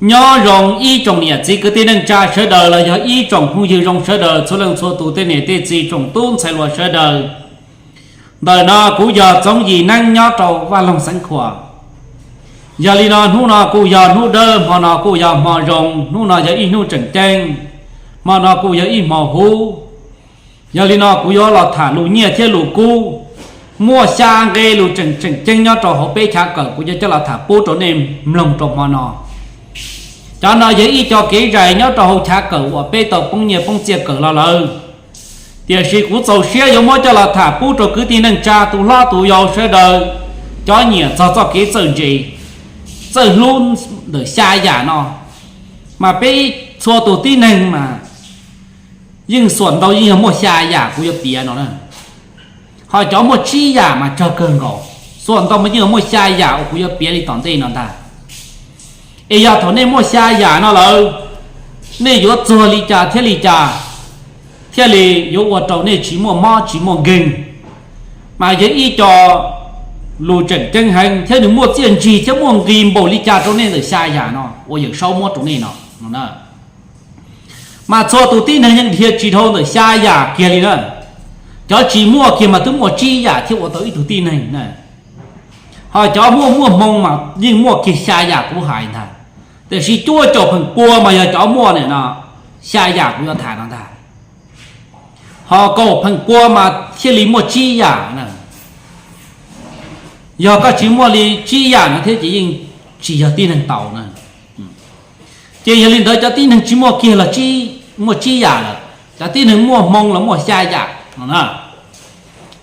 Nyob zoo ib tsoom niam txiv kwv tij neej tsa sawv daws los yog ib tsoom phooj ywg zoo sawv daws txhua leej txhua tus, tej niam tej txiv tsoom tub ntxhais hluas sawv daws. Ntawm no kuv yog Txoov Yim Neeb nyob rau Vaj Loog Xeev Khuam. Yog li no hnub no kuj yog hnub dawb, hmo no kuj yog hmo zoo, hnub no yog ib hnub tseem ceeb, hmo no kuj yog ib hmo huv. Yog li no kuv yuav los tham lus nyiaj thiab lus kub, muaj xya nqe lus tseem tseem ceeb nyob rau hauv peb chav kawm, kuv yuav coj los tham pub rau nej mloog rau hmo no. Cov no yog ib co kev zais nyob rau hauv chav kawm uas peb tau poob nyiaj poob txiaj kawm los lawm, tiam sis kuv txaus siab yuav muab coj los tham pub rau kwv tij neej tsa tus hlob tus yau sawv daws, cov nyiam txog txoj kev txawj ntse, txawj hlub ntawm xya yam no. Mas peb txhua tus tib neeg mas yeej xuam ntau yeej yog muaj xya yam kuv yuav piav no na. Ho cov muaj tsib yam mas tsawg kawg nkaus, xuam ntau mas yeej yog muaj xya yam uas kuv yuav piav li tom ntej no ntag. Es yog thaum nej muaj xya yam no lawm, nej yuav txuag li cas thiab li cas thiaj li yuav ua rau nej tsis muaj mob tsis muaj nkeeg, mas yog ib co lus tseem ceeb heev thiab nws muaj txiaj ntsig thiab muaj nqis npaum li cas rau nej ntawm xya yam no uas Yawm Saub muab rau nej no. Mas txhua tus tib neeg yeej dhia tsis dhau ntawm xya yam kiag li na. Cov tsis muaj kiag mas twb muaj tsib yam thiab ua tau ib tug tib neeg na. Ho cov muaj muaj hmoo mas yeej muaj kiag xya yam kuv hais ntag. Tiam sis cuaj caum pheej pua mas yog cov muaj nim no xya yam kuv yuav tham no ntag. Ho kaum pheej pua mas thiaj li muaj tsib yam na. Yog koj tsis muaj li tsib yam no thiab ces yeej tsis yog tib neeg tau na. Ces yog li ntawd cov tib neeg tsis muaj kiag los muaj tsib yam lawm, cov tib neeg muaj hmoo los muaj xya yam no na.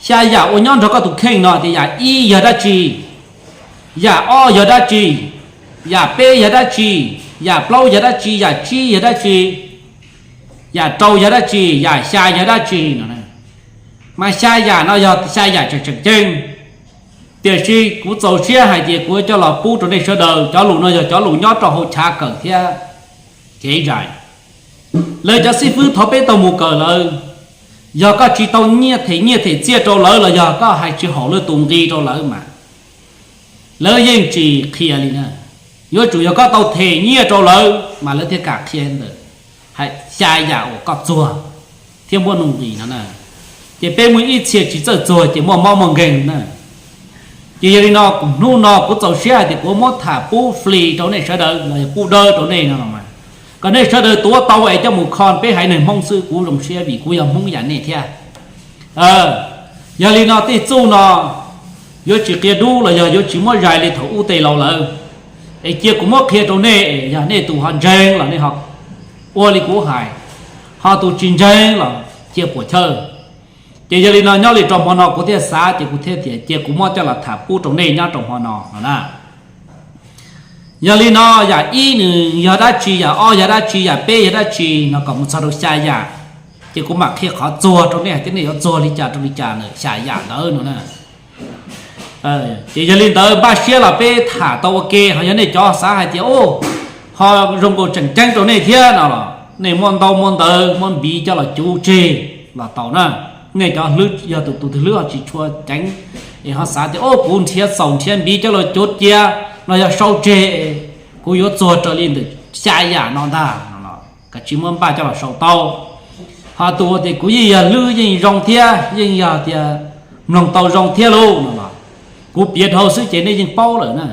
Xya yam uas nyob nrog koj tus kheej no tias yam ib yog dab tsi, yam ob yog dab tsi, yam peb yog dab tsi, yam plaub yog dab tsi, yam tsib yog dab tsi, yam rau yog dab tsi, yam xya yog dab tsi no. Mas xya yam no yog xya yam tseem tseem ceeb. Tiam sis kuv txaus siab hais tias kuv coj los pub rau nej sawv daws, cov lus no yog cov lus nyob rau hauv chav kawm thiab kev zais. Lawv cov xib fwb thov peb tau mus kawm lawv, yog koj tsis tau nyiaj them nyiaj them txiaj rau lawv los yog koj hais tsis haum lawv tus nqi rau lawv mas lawv yeej tsis qhia li na. Yuav tsum yog koj tau them nyiaj rau lawv mas lawv thiaj kam qhia ntawm xya yam uas koj txuag thiab muab nuj nqis no na. Ces peb muaj ib txhia tsis txawj txuag ces muaj mob muaj nkeeg na. Ces yog li no hnub no kuv txaus siab hais tias kuv muab tham pub fli rau nej sawv daws los yog pub dawb rau nej no los mas kom nej sawv daws tuav tau es coj mus kho peb haiv neeg Hmoob xwb, kuv zoo siab vim kuv yog Hmoob yam nej thiab. Yog li no tej txuj no yuav tsis qia dub los yog yuav tsis muab zais li thaum ub tej laus lawm, es cia kuv muab qhia rau nej, yog nej tus ho ntseeg los nej ho ua li kuv hais, ho tus tsis ntseeg los cia puas chawj. Ces yog li no nyob li rau hmo no kuv thiaj xav ces kuv thiaj tias cia kuv muab coj los tham pub rau nej nyob rau hmo no no na. Yog li no yam ib nws yog dab tsi, yam ob yog dab tsi, yam peb yog dab tsi no kom mus txog rau xya yam, ces kuv mam qhia qhov txuag rau nej hais tias nej yuav txuag li cas rau li cas ntawm xya yam ntawd no na. Ces yog li ntawd npaj siab los peb tham tau ua ke, ho yog nej cov xav hais tias ho zoo nkaus tseem ceeb rau nej thiab no los nej muab ntaub muab ntawv muab npiv coj los cuv tseg los tau na. Nej cov hlwb yog tus tus twg hlwb ho tsis tshua ceev es ho xav tias o kuv nrhiav xaus nrhiav npiv coj los cuv cia los yog sau tseg, kuv yuav txuag raws li ntawm xya yam no ntag no, kav tsij muab npaj coj los sau tau. Ho tus tias kuv yeej yog hlwb yeej zoo thiab yeej yog tias mloog tau zoo thiab lauj no los kuv piav dhau xwb ces nej yeej paub lawm na.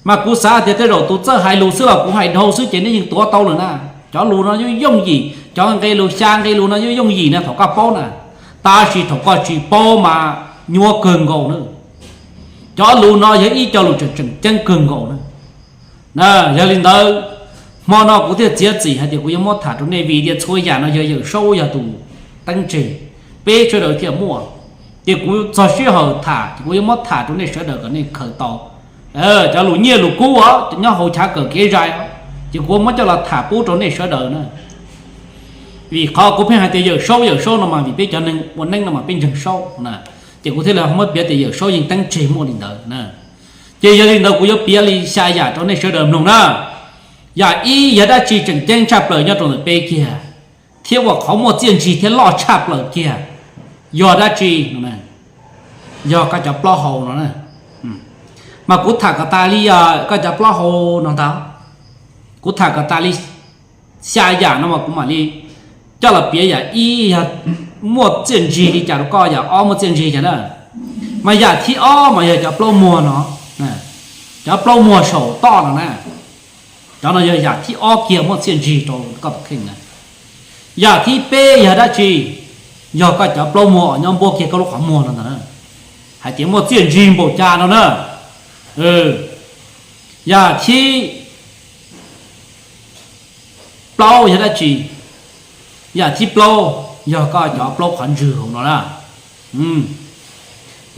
Mas kuv xav tias tej zaum tus txawj hais lus xwb los kuv hais dhau xwb ces nej yeej tuav tau lawm na. Cov lus no yooj yooj yim, cov nqe lus xya nqe lus no yooj yooj yim na thaum koj paub na, tab sis thaum koj tsis paub mas nyuaj kawg nkaus na. Cov lus no yog ib co lus tseem tseem ceeb kawg nkaus na. Yog li ntawd, hmo no kuv thiaj txiav txim hais tias kuv yuav muab tham rau nej vim tias txhua yam no yog Yawm Saub yog tus teeb tseg, peb sawv daws thiaj muaj. Ces kuv txog sij hawm tham ces kuv yuav muab tham rau nej sawv daws kom nej khaws tau. Cov lus nyiaj lus kub os nyob hauv chav kawm kev zais, ces kuv muab coj los tham pub rau nej sawv daws na. Vim qhov kuv pheej hais tias Yawm Saub Yawm Saub no mas vim peb cov neeg ua neeb no mas peb ntseeg Saub na, ces kuv thiaj li muab piav tias Yawm Saub yeej teeb tseg muaj li ntawd na. Ces yog li ntawd kuv yuav piav li xya yam rau nej sawv daws mloog na. Yam ib yog dab tsi tseem ceeb tshaj plaws nyob rau ntawm peb kiag, thiab ua qhov muaj txiaj ntsig thiab loj tshaj plaws kiag yog dab tsi no? Yog koj cov plaub hau no. Mas kuv tham kom tas li koj cov plaub hau no ntag. Kuv tham kom tas li xya yam no mas kuv mam li coj los piav. Yam ib yog muaj txiaj ntsig li cas rau koj, yam ob muaj txiaj ntsig li cas na. Mas yam thib ob mas yog cov plaub muag no, cov plaub muag saum toj no na. Cov no yog yam thib ob kiag muaj txiaj ntsig rau koj tus kheej na. Yam thib peb yog dab tsi? Yog koj cov plaub muag uas nyob npuab kiag koj lub qhov muag no ntag na, hais tias muaj txiaj ntsig npaum cas no na. Yam thib plaub yog dab tsi? Yam thib plaub yog koj cov plaub qhov ntswg hauv no na.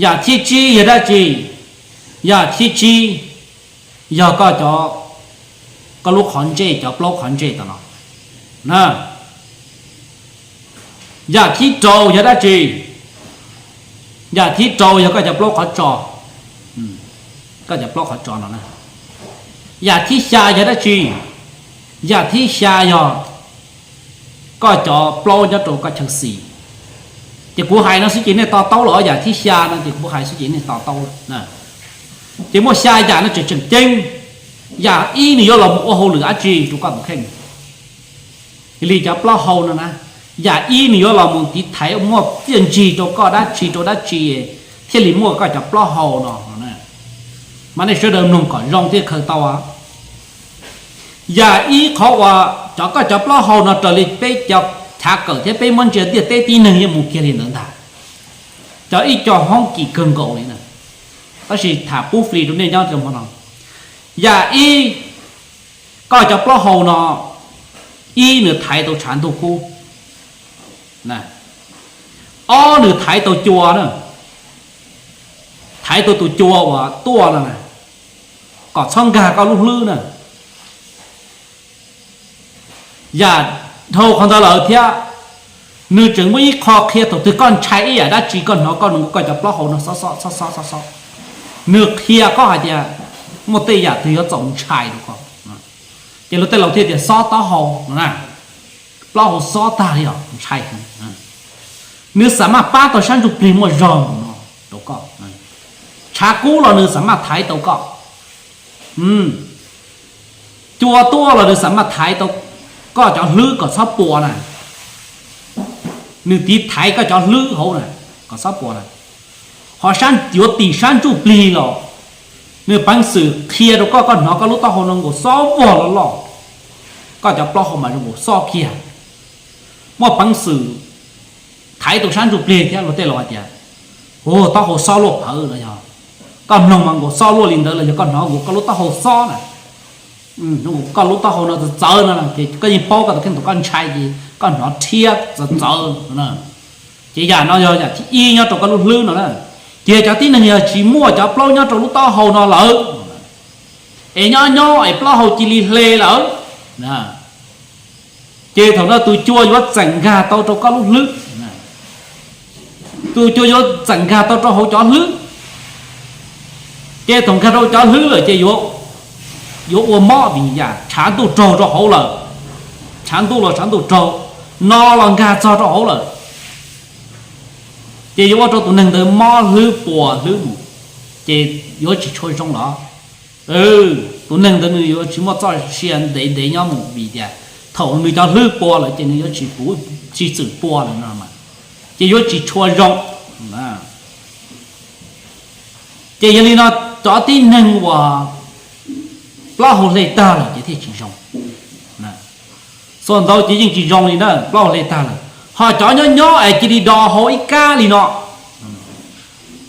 Yam thib tsib yog dab tsi? Yam thib tsib yog koj cov, koj lub qhov ntsej, cov plaub qhov ntsej tom no na. Yam thib rau yog dab tsi? Yam thib rau yog koj cov plaub qhov tso, koj cov plaub qhov tso no na. Yam thib xya yog dab tsi? Yam thib xya yog koj cov plaub nyob rau koj chaw xis. Ces kuv hais no xwb ces nej to taub lawm, yam thib xya no ces kuv hais xwb ces nej to taub lawm. Ces muaj xya yam no tseem tseem ceeb. Yam ib nws yuav los mus ua hauj lwm dab tsi rau koj tus kheej? Li cov plaub hau no na, yam ib nws yuav los mus tiv thaiv muaj txiaj ntsig rau koj dab tsi rau dab tsi thiaj li muaj koj cov plaub hau no. Mas nej sawv daws mloog kom zoo thiaj khaws tau. Yam ib qhov uas cov, koj cov plaub hau no raws li peb cov chav kawm thiab peb muab ntsia ntiaj teb tib neeg yeej mus kiag li ntawd ntag. Cov ib co hoob kim kawg nkaus li na. Tab sis tham pub fli rau nej nyob rau hmo no. Yam ib, koj cov plaub hau no, ib nws thaiv tau tshav ntuj kub, ob nws thaiv tau cua na, thaiv tau tus cua uas tuaj no na, kom txhob nkag koj lub hlwb na. Yam dhau qhov ntawd lawm thiab, nws tseem muaj ib qho qhia thaum twg koj ntshai ib yam dab tsi koj hnov koj, koj cov plaub hau no xob xob xob xob xob xob, nws qhia koj hais tias muaj tej yam twg yuav txaus ntshai rau koj. Ces luag tej laus thiaj tias xob taub hau no na, plaub hau xob tag li os, ntshai heev. Nws xam maj pab tau sab ntsuj plig muaj zog mus no rau koj. Tshav kub los nws xam maj thaiv tau koj. Cua tuaj los nws xam maj thaiv tau koj cov hlwb kom txhob pua na. Nws tiv thaiv koj cov hlwb hauv na, kom txhob pua na. Ho sab, yuav tim sab ntsuj plig los nws peev xwm qhia rau koj, koj hnov koj lub taub hau no nkaus xob vog loj loj, koj cov plaub hau mas zoo nkaus xob kiag. Muaj peev xwm thaiv tau sab ntsuj plig thiab. Luag tej laus hais tias, u, taub hau xob luaj phawv no yog koj mloog mas nkaus xob luaj li ntawd los yog koj hnov nkaus koj lub taub hau xob na. Koj lub taub hau no txawv txawv no ces koj yeej paub koj tus kheej thaum koj ntshai ces koj hnov rhiab txawv txawv no. Ces yam no yog yam thib ib nyob rau koj lub hlwb no na. Ces cov tib neeg yog tsis muaj cov plaub nyob rau lub taub hau no lawm, es nyob nyob es plaub hau cia li hle lawm, ces thaum no tus cua yuav txeem nkag tau rau koj lub hlwb. Tus cua yuav txeem nkag tau rau hauv cov hlwb. Ces thaum nkag rau cov hlwb lawm ces yuav ua mob vim yam tshav ntuj raug rau hauv lawm. Tshav ntuj los tshav ntuj raug, no los nkag txog rau hauv lawm. Ces yuav ua rau tus neeg ntawd mob hlwb pua hlwb mus, ces yuav tsis tshua zoo lawm. Tus neeg ntawd nws yuav tsis muaj txoj sia ntev ntev nyob mus vim tias thaum nws cov hlwb pua lawm ces nws yuav tsis puv, tsis txwm pua lawm no, ces yuav tsis tshua zoo. Ces yog li no, cov tib neeg uas plaub hau hle tag lawm ces thiaj tsis zoo. Xuas ntau ces yeej tsis zoo li na, plaub hau hle tag lawm. Ho cov nyob nyob es cia li do hau ib kab li no,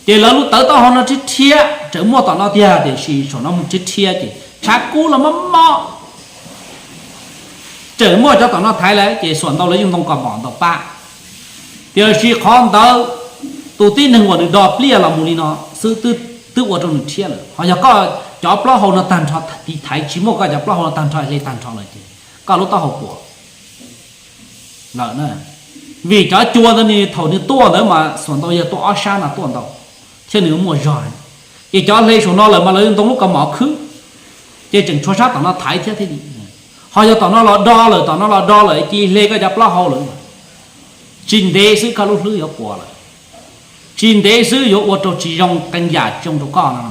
ces lawv lub tawv taub hau no rhiab rhiab, tseem muaj tom no tiag tiam sis saum no mus rhiab rhiab ces tshav kub los mob mob, tseem muaj cov tom no thaiv lawm ces xuas ntau lawv yeej ntoo kos mom ntaus pab. Tiam sis qhov ntawd, tus tib neeg uas nws do pliaj los mus li no xwb twb ua rau nws rhiab lawm. Ho yog koj cov plaub hau no tag nrho, tiv thaiv tsis muaj koj cov plaub hau no tag nrho, hle tag nrho lawm ces koj lub taub hau puas lawm na. Vim cov cua ntawd nws thaum nws tuaj ntawd mas xuas ntau yog tuaj ob sab no tuaj ntau thiab nws muaj zog, ces cov hle saum no lawm mas lawv ntoo lub kaus mom khwb, ces tseem tshuav sab tom no thaiv thiab thiaj li. Ho yog tom no los do lawm, tom no los do lawm cia li hle koj cov plaub hau lawm, tsis ntev xwb koj lub hlwb yuav puas lawm. Tsis ntev xwb yuav ua rau tsis zoo qee yam tsis zoo rau koj no.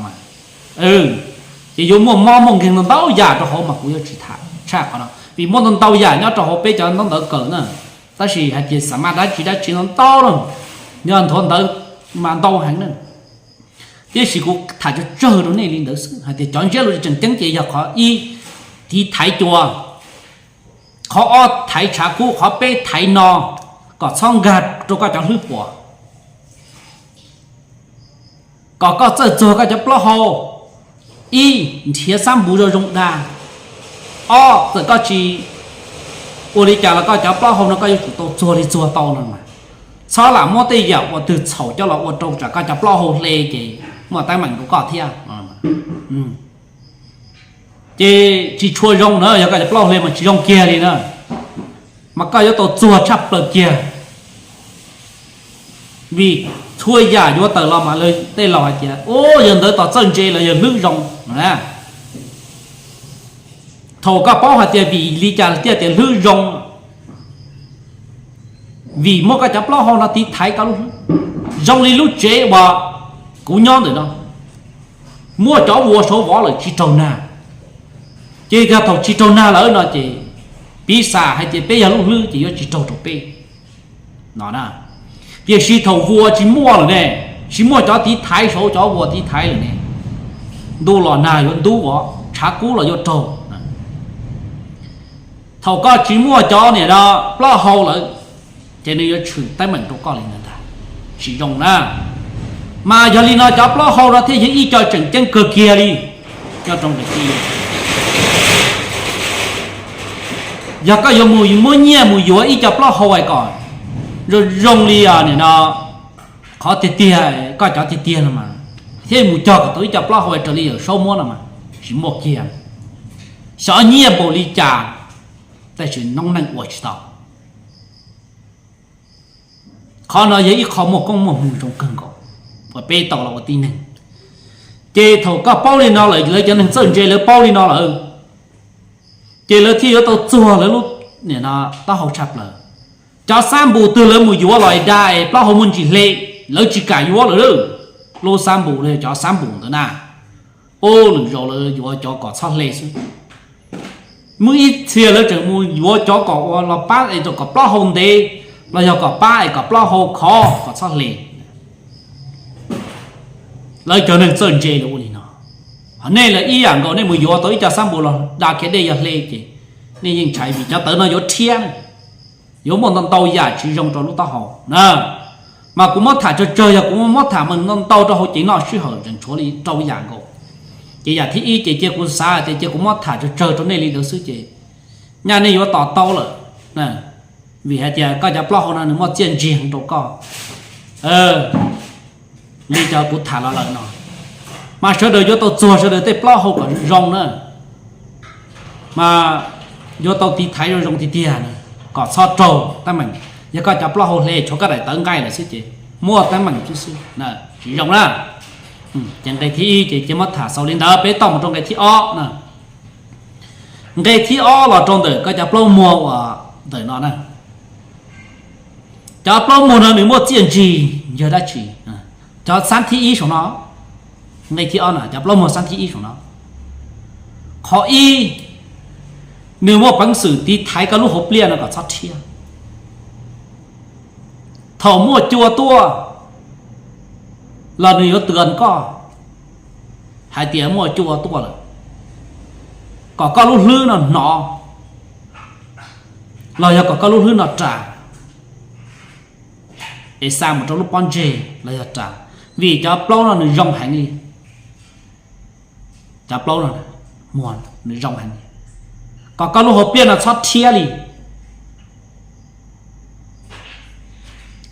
Ces yuav muaj mob muaj nkeeg ntau yam rau hauv mas kuv yuav tsis tham. tshaj qhov no, vim muaj ntau ntau yam nyob rau hauv peb cov ntaub ntawv kawm na, tab sis hais tias xav mas dab tsi dab tsi no ntau na, yog nthuav ntawv mas ntau heev na. Tiam sis kuv tham tsawg tsawg rau nej li ntawd xwb hais tias cov ntsiab lus tseem ceeb ces yog qhov ib, tiv thaiv cua, qhov ob thaiv tshav kub, qhov peb thaiv no kom txhob nkag rau koj cov hlwb puas, kom koj txawj txuag koj cov plaub hau. Ib, nrhiav xab npus zoo zoo dag. Ob, txawm koj tsis ua li cas los koj cov plaub hau no koj yuav tsum tau txuag li txuag tau no mas, txhob lam muab tej yam uas twg txhaum coj los ua rau tsam koj cov plaub hau hle ces muaj teeb meem rau koj thiab. Ces tsis tshua zoo na, yog koj cov plaub hau hle mas tsis zoo kiag li na, mas koj yuav tau txuag tshaj plaws kiag. Vim txhua yam yuav tawm los mas tej laus hais tias, u, yog ntawd tos txawj ntse los yog hlwb zoo. Thaum koj paub hais tias vim li cas tiaj tias hlwb zoo, vim muaj koj cov plaub hau no tiv thaiv koj lub hlwb, zoo li lub tsev uas kuv nyob ntawm no, muaj cov vuas saud vov lawm tsis raug nag, ces yog thaum tsis raug nag lawm no ces piv xam hais tias peb yog lub hlwb ces yuav tsis raug rau peb no. Tiam sis thaum vuas tsis muaj lawm ne, tsis muaj cov tiv thaiv saud, cov vuas tiv thaiv lawm ne, ntuj los nag yuav ntub, tshav kub los yuav raug. Thaum koj tsis muaj cov niam no plaub hau lawm, ces nws yuav tshwm teeb meem rau koj li ntawd ntag, tsis zoo na. Mas yog li no cov plaub hau no thiaj yog ib co tseem ceeb kawg kiag li. Nyob rau nqe ib, yog koj yuav mus muab nyiaj mus yuav ib co plaub hau es kom zoo zoo li nim no qhov tiag tiag, koj cov tiag tiag no mas, thiaj mus cog kom tau ib co plaub hau es raws li Yawm Saub muab no mas tsis muaj kiag. Xyov nyiaj npaum li cas, tab sis noob neej ua tsis tau. Qhov no yog ib qho muaj koob muaj hmoov zoo kawg nkaus uas peb tau los ua tib neeg. Ces thaum koj paub li no lawm, lawv cov neeg txawj ntse lawv paub li no lawm, ces lawv thiaj yuav tau txuag lawv lub, nim no, taub hau tshaj plaws. Cov xab npus twg lawv mus yuav los da es plaub hau muaj ntsis hle, lawv tsis kam yuav lawm. Lub xab npus los yog cov xab npus ntawd na, u, lwm zaus lawv yuav cov kom txhob hle xwb. Muaj ib txhia lawv tseem mus yuav cov kom ua los pab es kom plaub hau ntev, los yog kom pab es kom plaub hau khov kom txhob hle. Lawv cov neeg txawj ntse lawv ua li no. Ho nej lawv ib yam nkaus, nej mus yuav tau ib co xab npus los da khiav dej yog hle ces nej yeej ntshai vim cov tawv no yuav rhiab, yuav muaj ntau ntau yam tsis zoo rau lub taub hau na. Mas kuv muab tham tsawg tsawg, yog kuv muab tham meem ntau ntau rau hauv cev no sij hawm tseem tshuav li rau yam nkaus. Ces yam thib ib ces cia kuv xav tias cia kuv muab tham tsawg tsawg rau nej li ntawd xwb ces nyaj nej yuav to taub lawm. Vim hais tias koj cov plaub hau no nws muaj txiaj ntsig rau koj li cov kuv tham los lawm no. Mas sawv daws yuav tau txuag sawv daws tej plaub hau kom zoo na. Mas yuav tau tiv thaiv zoo zoo tiag tiag na, kom txhob raug teeb meem. Yog koj cov plaub hau hle tshuav koj daim tawv nqaij lawm xwb ces muaj teeb meem xwb xwb, tsis zoo na. Ces nqe thib ib ces cia muab tham xaus li ntawd, peb toj mus rau nqe thib ob na. Nqe thib ob los rau ntawm koj cov plaub muag uas ntawm no na. Cov plaub muag no nws muaj txiaj ntsig yog dab tsi? Cov xab thib ib saum no, nqe thib ob no, cov plaub muag xab thib ib saum no. Qhov ib, nws muaj peev xwm tiv thaiv koj lub hauv pliaj no kom txhob rhiab. Thaum muaj cua tuaj los nws yuav tw koj hais tias muaj cua tuaj lawm, kom koj lub hlwb no hnov, los yog kom koj lub hlwb no ras, es xa mus rau lub pob ntseg los yog ras, vim cov plaub no nws zoo heev li. Cov plaub no, muag nws zoo heev, kom koj lub hauv pliaj no txhob rhiab li.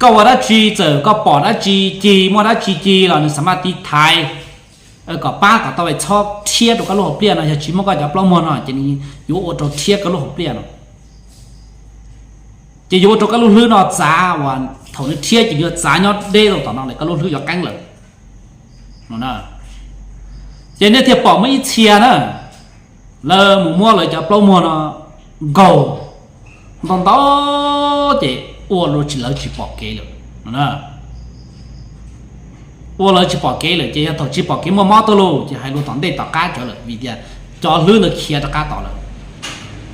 Koj ua dab tsi, txawm koj pom dab tsi ci, muaj dab tsi ci los nws xav mas tiv thaiv kom pab kom tau txhob rhiab rau koj lub hauv pliaj no. Yog tsis muaj koj cov plaub muag no ces nws yuav ua rau rhiab koj lub hauv pliaj no, ces yuav ua rau koj lub hlwb no txav, uas thaum nws rhiab ces yuav txav nyob deb rau tom no lawm, koj lub hlwb yuav qeeb lawm. Ces nej thiaj pom muaj ib txhia na, lawv mus muab lawv cov plaub muag no nkaug ntau ntau, ces ua rau lawv tsis pom kev lawm. Ua lawv tsis pom kev lawm, ces yog thaum tsis pom kev muaj mob tuaj lauj, ces hais lus tom ntej tom qab tsawv lawm, vim tias cov hlwb ntawd khiav rov qab tom lawm.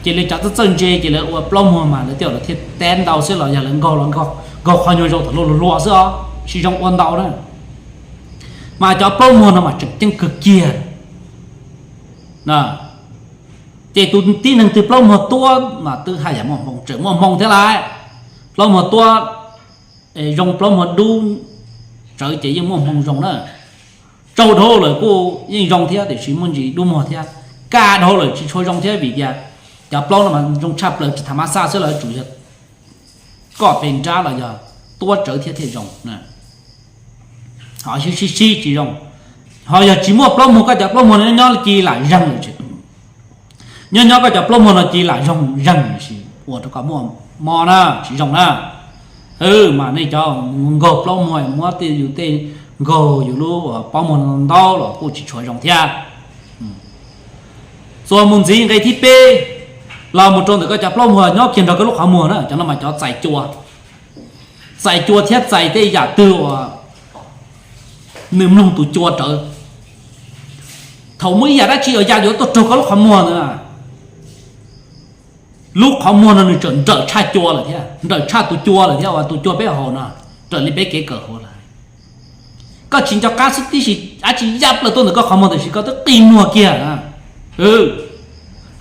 Ces lawv cov txawj txawj ntse ces lawv ua plaub muag mas lawv tej zaum lawv thiaj teb ntau xwb los yog lawv nkaug los nkaug, nkaug qhov nyuag zoo thaum luag luag luag xwb os, tsis zoo ua ntau na. Mas cov plaub muag no mas tseem ceeb kawg kiag. Ces tus tib neeg twg plaub muag tuab mas twb haj yam muaj hmoo, tseem muaj hmoo thiab lawm. Plaub muag tuab zoo, plaub muag dub tsawv ces yeej muaj hmoo zoo na. Tsaug dhau lawm kuj yeej zoo thiab tiam sis muaj ntsis dub muag thiab. Kaj dhau lawm tsis tshua zoo thiab vim tias cov plaub no mas zoo tshaj plaws tsis tham mas xaj xwb los tsum yog koj pes nrab los yog tuab tsawv thiab thiaj zoo. Ho sib sib sib tsis zoo. Ho yog tsis muaj plaub muag, koj cov plaub muag no nyob ci lam zeeg lawm, nyob nyob koj cov plaub muag no ci lam zoo zeeg sis ua rau koj muaj mob na, tsis zoo na. Mas nej cov nkaug plaub muag muab tej yus tej, nkaug yus lub plaub muag ntau los kuj tsis tshua zoo thiab. Txuas mus ntxiv nqe thib peb los mus rau ntawm koj cov plaub muag nyob kiag nrog koj lub qhov muag na, cov no mas cov txais cua, txais cua thiab txais tej yam twg uas nws mloog tus cua rawv. Thaum muaj ib yam dab tsi uas ya yuav tuaj raug koj lub qhov muag ntawd, lub qhov muag no nws tseem nrawm tshaj cua lawm thiab, nrawm tshaj tus cua lawm thiab uas tus cua peb haus no, raws li peb kev kawm hauv lawm. Koj tsis nco qab xwb tib si, dab tsi ya plaws tuaj ntawm koj qhov muag tiam sis koj twb qi muag kiag.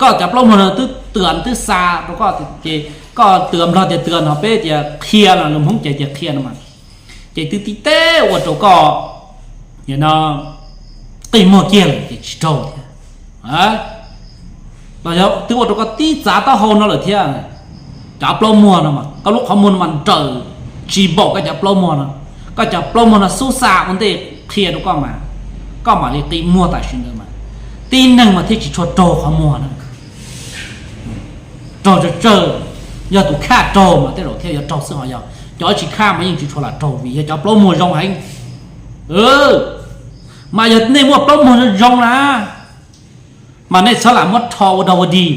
Koj cov plaub muag no twb tws twb xa rau koj ces koj tws Nplog tias tws no, peb tias qhia no, lus Hmoob ces tias qhia no mas, ces twb tib teb ua rau koj qi muag kiag lawm ces tsis raug thiab. Los yog twb ua rau koj tib txav taub hau no lawm thiab. Cov plaub muag no, koj lub qhov muag no mas nrawm, tsis npaum koj cov plaub muag no. Koj cov plaub muag no xub xa ua ntej qhia rau koj mas, koj mam li qi muag tam sim ntawd mas, tib neeg mas thiaj tsis tshua raug qhov muag na. Raug tsawg tsawg, yog tus khaj raug mas tej zaum thiaj yuav raug xwb, ho yog cov tsis khaj mas yeej tsis tshua lam raug vim yog cov plaub muag zoo heev. Mas yog nej muaj plaub muag zoo na, mas nej txhob lam muab rho ua dog ua dig.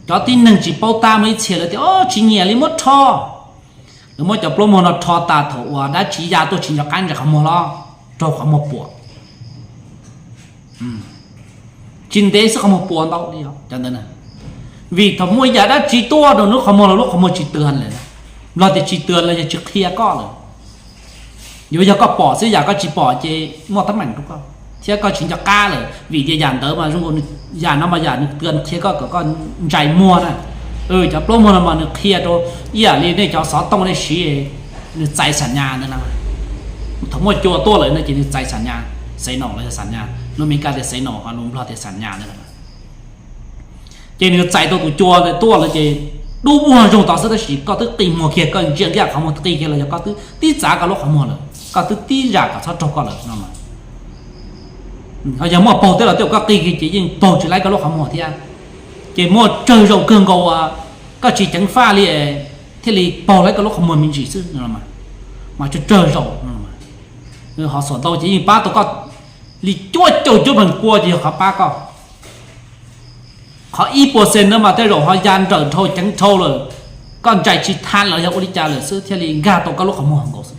Cov tib neeg tsis paub tab muaj ib txhia lawv tias o tsis nyiam li muab rho. Lawv muab cov plaub muag no rho tas thaum uas dab tsi ya tuaj tsis nco qab ntsais qhov muag los raug qhov muag puas. Tsis ntev xwb qhov muag puas ntau li os cov ntawd. Vim thaum muaj yam dab tsi tuaj rau lub qhov muag los lub qhov muag tsis tws lawm. Nplog tias tsis tws los yog tsis qhia koj lawm. Yuav yog koj pom xwb, yam koj tsis pom ces muaj teeb meem rau koj thiab koj tsis nco qab lawm vim tias yam ntawd mas zoo, yam no mas yam nws tws qhia koj kom koj ntsais muag na. Cov plaub muag no mas nws qhia rau ib yam li nej cov xov tooj nej siv, nws txais xam nyas ntawd na. Thaum muaj cua tuaj lawm no ces nws txais xam nyas, signal los yog xam nyas, lus Meskas tias signal, lus Nplog tias xam nyas ntawd. Ces nws txais tau tus cua ntawd tuaj lawm ces dub muag zoo tod xwb tab sis koj twb qi muag kiag, koj ntsia ncaj qhov muag qi kiag los yog koj twb tib txav koj lub qhov muag lawm, koj twb tib zam kom txhob raug koj lawm no. Ho yog muaj paug teb los tej zaum koj qi kiag ces yeej paug tsis laib koj lub qhov muag thiab. Ces muaj tsawg zaus kawg nkaus uas koj tsis ceev faj li thiaj li paug laib koj lub qhov muag me ntsis xwb no. Mas tsawg tsawg zaus, ho xuam ntau ces yeej pab tau koj li cuaj caum cuaj feem pua ces yog qhov pab koj. Qhov ib puas xees ntawd mas tej zaum ho ya nrawm dhau ceev dhau lawm, koj ntsais tsis tha los yog ua li cas lawm xwb thiaj li nkag tau koj lub qhov muag nkaus xwb.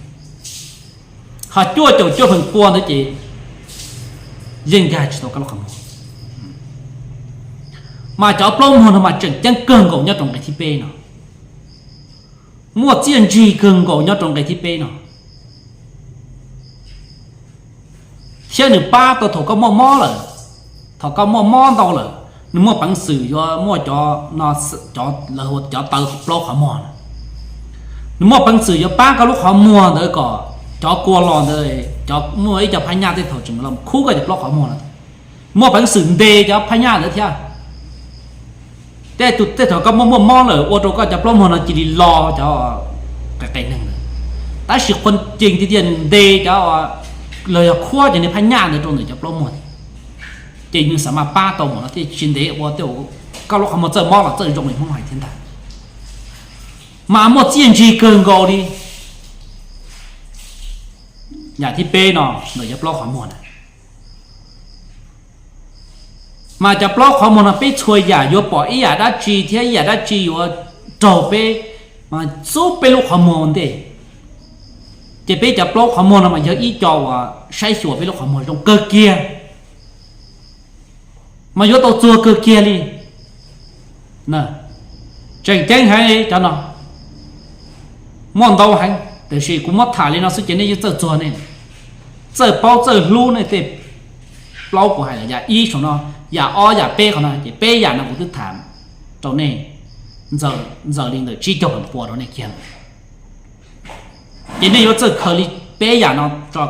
Ho cuaj caum cuaj feem pua ntawd ces yeej nkag tsis tau koj lub qhov muag. Mas cov plaub muag no mas tseem ceeb kawg nkaus nyob rau nqe thib peb no, muaj txiaj ntsig kawg nkaus nyob rau nqe thib peb no, thiab nws pab tau thaum koj muaj mob lawm. Thaum koj muaj mob ntau lawm, nws muaj peev xwm yuav muaj cov no, cov lawv hu cov taw plaub qhov muag no. Nws muaj peev xwm yuav pab koj lub qhov muag ntawd kom cov kua los ntawd, cov muaj ib co phab nyaj tej thaum tseem los khub koj cov plaub qhov muag no, muaj peev xwm ntes cov phab nyaj ntawd thiab. Tej thaum koj muaj muaj mob lawm ua rau koj cov plaub muag no cia li lo cov qe qe neeg lawm. Tab sis qhov tseeb tiag tiag nws ntes cov, los yog khuab cov niag phab nyaj ntawd rau ntawm cov plaub muag thiab, ces nws xam mas pab tau mus no thiab tsis ntev ua tej koj lub qhov muag txawj mob los txawj zoo li Hmoob hais thiab ntag. Mas muaj txiaj ntsig kawg nkaus li. Yam thib peb no ntawm cov plaub qhov muag na. Mas cov plaub qhov muag no peb txhua yam yuav pom ib yam dab tsi thiab ib yam dab tsi yuav raug peb, mas xub peb lub qhov muag ua ntej. Ces peb cov plaub qhov muag no mas yog ib co uas saib xyuas peb lub qhov muag zoo kawg kiag, mas yuav tau txuag kawg kiag li. Tseem ceeb heev cov no, muaj ntau heev, tiam sis kuv muab tham li no xwb ces nej yeej txawj txuag nej, txawj paub txawj hlub nej tej plaub kuv hais lawm. Yam ib saum no, yam ob yam peb qhov no ces peb yam no kuv twb tham rau nej ntxaws li ntawm tsib caug pua rau nej kiag. Ces nej yuav txawj khaws li peb yam no tso,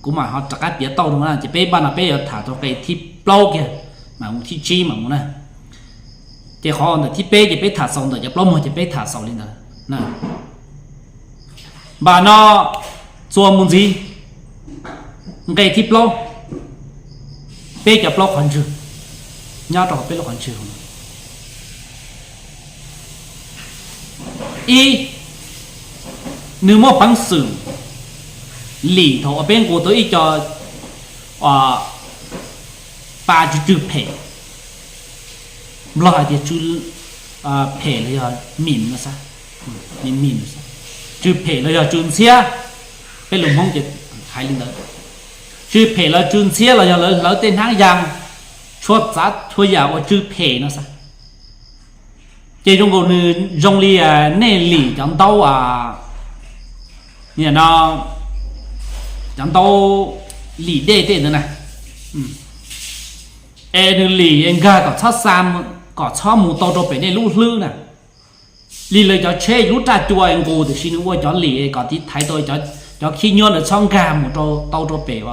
kuv mam ho rov qab piav tauj rau na. Ces peb npaj no peb yuav tham rau nqe thib plaub kiag mas mus thib tsib mas mus na. Ces qhov ntawm thib peb ces peb tham xaus ntawm cov plaub muag ces peb tham xaus li ntawd. Npam no txuas mus ntxiv, nqe thib plaub, peb cov plaub qhov ntswg nyob rau hauv peb lub qhov ntswg. Ib, nws muaj peev xwm lim thaum uas peb nqus tau ib co pa tsw tsw phem, Nplog hais tias tsw phem los yog mim no, mim, tsw phem los yog tsw ntxhiab, peb lus Hmoob ces hais li ntawd, tsw phem los tsw ntxhiab los yog lawv hlawv tej hnab yas, txhua tsav txhua yam uas tsw phem no xav. Ces zoo nkaus nws zoo li nej lim cov ntaub, no, cov ntaub lim dej tej ntawd na, es nws lim nkag kom txhob xa, kom txhob mus tau rau pem nej lub hlwb na. Li lawv cov tsheb lub raj cua nqus tiam sis nws ua cov lim kom tiv thaiv tau cov khib nyuab ntawd txhob nkag mus tau rau pem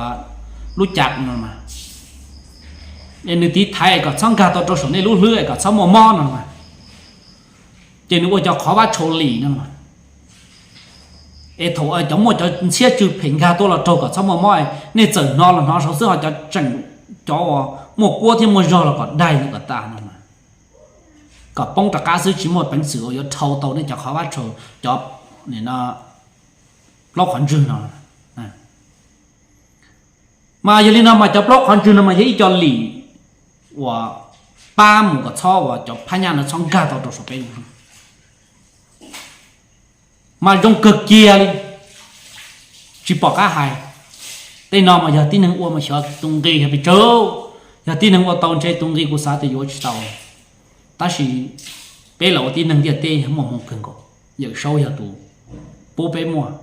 lub cav no mas, es nws tiv thaiv kom txhob nkag tau rau saum nej lub hlwb es kom txhob muaj mob no mas. Ces nws ua cov qhov vab tshau lim no, es thaum cov muaj cov ntxhiab tsw phem nkag tuaj los raug kom txhob muaj mob, nej txawm hnov los hnov saud xwb, ho cov tseem, cov uas muaj kuab thiab muaj zog los kom daig kom tas no mas, kom poob rov qab xwb, tsis muaj peev xwm uas yuav dhau tau nej cov qhov vab tshau, cov plaub qhov ntswg no. Mas yog li no mas cov plaub qhov ntswg no mas yog ib co lim uas pab mus kom txhob uas cov phab nyaj no txhob nkag tau rau saum peb lub hlwb. Mas zoo kawg kiag li, tsis pom qab hais. Tej no mas yog tib neeg ua mas xyov tus nqi yog pes tsawg, yog tib neeg ua tau ntshe tus nqi kuv xav tias yuav tsis tau. Tab sis peb los ua tib neeg ntiaj teb muaj hmoo kawg nkaus, Yawm Saub yog tus pub peb muaj,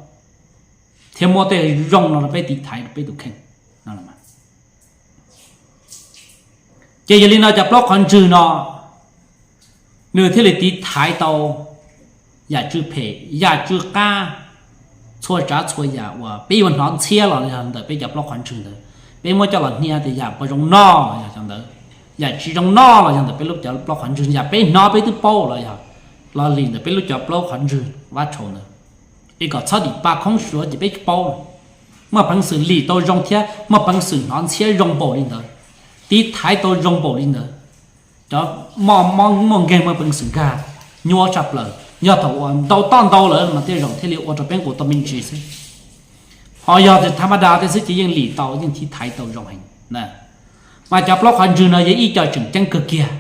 thiab muab tej zoo no rau peb tiv thaiv peb tus kheej no. Ces yog li no cov plaub qhov ntswg no nws thiaj li tiv thaiv tau yam tsw phem yam tsw qab, txhua tsav txhua yam uas peb yuav hnov ntxhiab los yog ntawm peb cov plaub qhov ntswg ntawd, peb muab coj los hnia tias yam puas zoo noj los yog cov ntawd, yam tsis zoo noj los yog ntawm peb lub cov plaub qhov ntswg, yam peb hnov peb twb paub los yog los lim ntawm peb lub cov plaub qhov ntswg vab tshau ntawd, es kom txhob dim pa khoob suav ces peb tsis paub. Muaj peev xwm lim tau zoo thiab muaj peev xwm hnov ntxhiab zoo npaum li ntawd, tiv thaiv tau zoo npaum li ntawd, cov muaj mob muaj nkeeg muaj peev xwm nkag nyuaj tshaj plaws. Yog thaum uas ntau toj ntau lawm mas tej zaum thiaj li ua rau peb nqus tau me ntsis xwb. Ho yog tias tha ma da tej xwb ces yeej lim tau yeej tiv thaiv tau zoo heev. Mas cov plaub qhov ntswg no yog ib co tseem ceeb kawg kiag.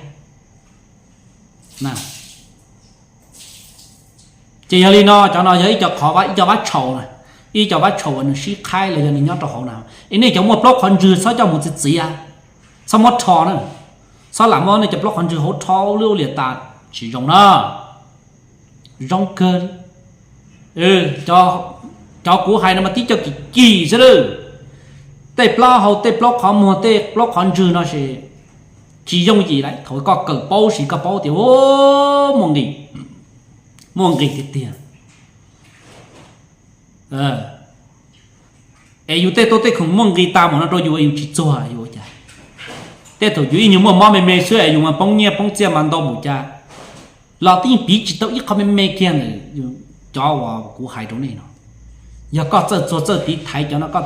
Ces yog li no cov no yog ib co qhov, ib co vab tshau na, ib co vab tshau uas nws sib qhaib los yog nws nyob rau hauv na. Es nej cov muaj plaub qhov ntswg txhob coj mus txiav txiav, txhob muab rho na, txhob lam muab nej cov plaub qhov ntswg hauv rho ub lub ub liam tas, tsis zoo na. Zoo kawg li. Cov kuv hais no mas tib co kim kim xwb lawm. Tej plaub hau tej plaub qhov muag tej plaub qhov ntswg no ces tsis yooj yim lawm. Thaum koj kawm paub siv koj paub tias muaj nqis, muaj nqis tiag tiag. Es yus tej tuab tej khoom muaj nqis tas mus no rau yus yus tsis txuag yus ua cas? Tej thaum yus ib nyuag muaj mob me me xwb es yus mas poob nyiaj poob txiaj mas ntau npaum cas los twb yeej piv tsis tau ib qho me me kiag ntawm cov uas kuv hais rau nej no. Yog koj txawj txuag txawj tiv thaiv cov no, koj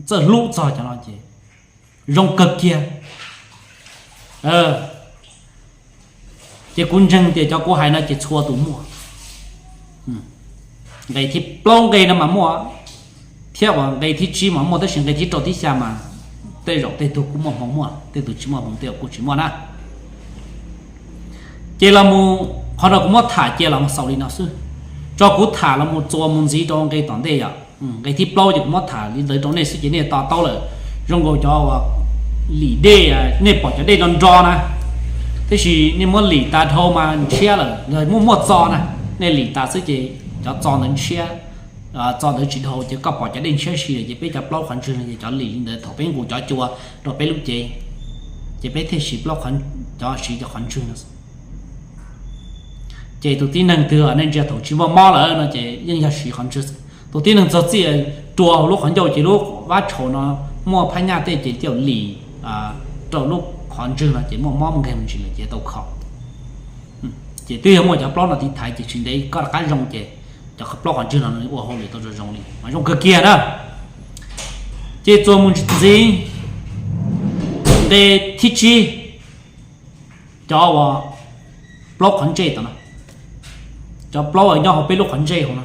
txawj hlub txog cov no ces zoo kawg kiag. Ces kuv ntseeg tias cov kuv hais no ces txhua tus muaj. Nqe thib plaub nqe no mas muaj, thiab uas nqe thib tsib mas muaj, tab sis nqe thib rau thib xya mas tej zaum tej tug kuj muaj hmoo muaj, tej tug tsis muaj hmoo tej zaum kuj tsis muaj na. Ces los mus qhov no kuv muab tham cia los xaus li no xwb, tso kuv tham los mus txuas mus ntxiv rau nqe tom ntej yom. Nqe thib plaub ces kuv muab tham li ntawd rau nej xwb ces nej to taub lawm. Zoo nkaus cov lim dej, nej pom cov dej nro nro na, Tiam sis nej muab lim tas dhau mas ntshiab lawm, yog muaj muaj txo na, nej lim tas xwb ces cov txo ntawd ntshiab, txo ntawd tsis dhau ces koj pom cov dej ntshiab si lawm ces peb cov plaub qhov ntswg no ces cov lim li ntawd thaum peb nqus cov cua rau peb lub cev, ces peb thiaj siv plaub, cov siv cov qhov ntswg no. Ces tus tib neeg twg nej ntsia thaum tsis muaj mob lawm no ces yeej yog siv qhov ntswg. Tus tib neeg txog txij rua hauv lub qhov ncauj ces lub vab tshau no muaj phab nyaj tej ces thiaj lim rau lub qhov ntswg no ces muaj mob nkeeg me ntsis lawm ces tau kho. Ces twb yog muaj cov plaub no tiv thaiv ces tsis ntev koj rov qab zoo ces cov plaub qhov ntswg no ua hauj lwm tau zoo zoo li mas zoo kawg kiag na. Ces txuas mus ntxiv, nqe thib tsib, cov uas plaub qhov ntsej tom no, cov plaub uas nyob hauv peb lub qhov ntsej hauv no,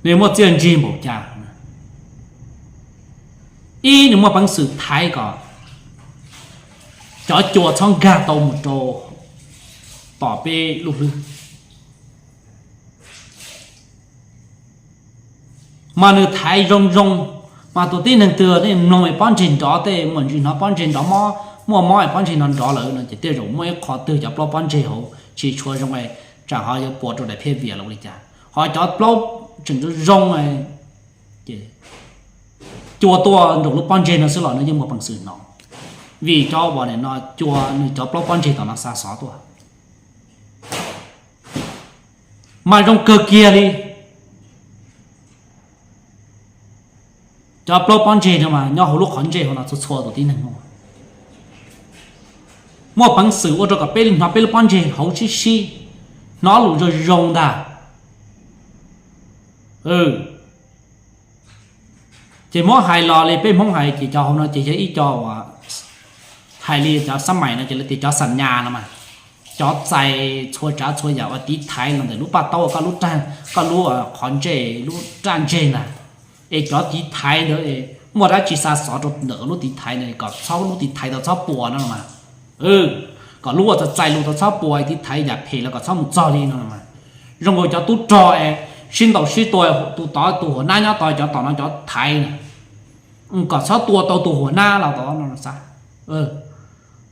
nws muaj txiaj ntsig npaum cas? Ib, nws muaj peev xwm thaiv kom cov cua txhob nkag tau mus rau tom peb lub hlwb. Mas nws thaiv zoo zoo, mas tus tib neeg twg nej mloog es pob ntseg nrov, tej muaj ntsis hnov pob ntseg nrov mob, muaj mob es pob ntseg no nrov lawm no ces tej zaum muaj ib qho twg cov plaub pob ntseg hauv tsis tshua zoo es tsam ho yuav puas rau daim phiaj vias los li cas. Ho cov plaub tseem zoo zoo, cua tuaj nraum lub pob ntseg no xwb los nws yeej muaj peev xwm hnov, vim cov uas nim no cua nws cov plaub pob ntseg tom no xa xov tuaj. Mas zoo kawg kiag li. Cov plaub pob ntseg no mas nyob hauv lub qhov ntsej hauv no txhua txhua tus tib neeg muaj, muaj peev xwm ua rau kom peb hnov peb lub pob ntseg hauv sib sib, hnov lus zoo zoo ntag. Ces muab hais los li peb Hmoob hais ces cov hauv no ces yog ib co uas hais li cov xab mais no ces lawv tias cov xam nyas no mas, cov txais txhua tsav txhua yam uas tiv thaiv los ntawm lub paj taub, koj lub, koj lub qhov ntsej, lub raj ntseg ntag. Es cov tiv thaiv ntawd muaj dab tsi xa xov rau ntawm lub tiv thaiv ntawd kom txhob, lub tiv thaiv tau txhob puas no los mas, kom lub uas txais lus tau txhob puas, tiv thaiv yam phem los kom txhob mus txog li no los mas. Zoo nkaus cov tub rog es sib ntaus sib tua, tus tod tus huam nab nyob tod, cov tom no cov thaiv na, kom txhob tua tau tus huam nab los tod no xav,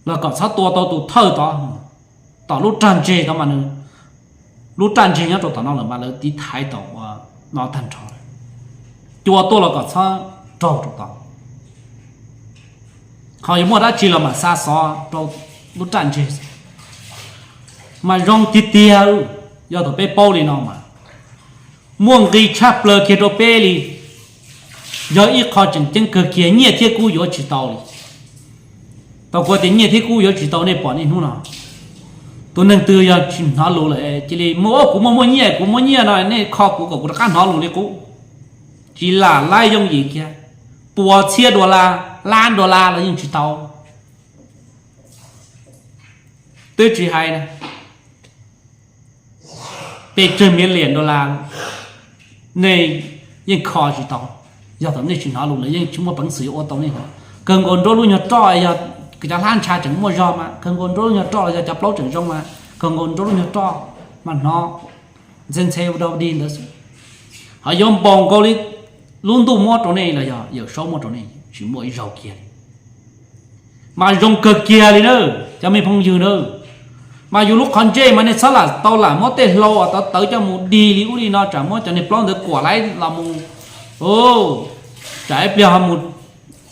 los kom txhob tua tau tus thawj tod, tom lub raj ntseg tod mas nws, lub raj ntseg nyob rau tom no lawm mas lawv tiv thaiv tom ua no tag nrho, cua tuaj los kom txhob raug rau tod. Qhov yuav muaj dab tsi los mam xa xov rau lub raj ntseg. Mas zoo tiag tiag, yog thaum peb paub li no mas muaj nqis tshaj plaws kiag rau peb li. Yog ib qho tseem ceeb kawg kiag, nyiaj thiab kub yuav tsis tau li. Tau kuv tias nyiaj thiab kub yuav tsis tau, nej pom niaj hnub no tus neeg twg yog tsis hnov lus lawm cia li muaj, kuv muaj muaj nyiaj, kuv muaj nyiaj no nej kho kuv kom kuv rov qab hnov lus li qub. Tsis lam laib yooj yim kiag, puas txhiab dollar, lab dollar los yeej tsis tau. Twb tsis hais pes tsawg million dollar, nej yeej kho tsis tau. Yog thaum nej tsis hnov lus lawv yeej tsis muaj peev xwm yuav ua tau nej hov. Kawg nkaus nruab lub nyuag roj, yog cov hlab ntsha tseem muaj zog mas kawg nkaus nruab lub nyuag roj, los yog cov plaub tseem zoo mas kawg nkaus nruab lub nyuag roj mas hnov ntxhe ntxhe ua dog dig ntawd xwb. Ho yuav npaum nkaus li lub ntuj muab rau nej los yog Yawm Saub muab rau nej tsis muaj ib zaug kiag li. Mas zoo kawg kiag li na, cov me phooj ywg na. Mas yus lub qhov ntsej mas nej txhob lam tau lam muab tej hlau uas tawv tawv coj mus dig li ub li no, tsam muab cov niag plaub ntawd kuam laib los mus, tsam ib pliag ho mus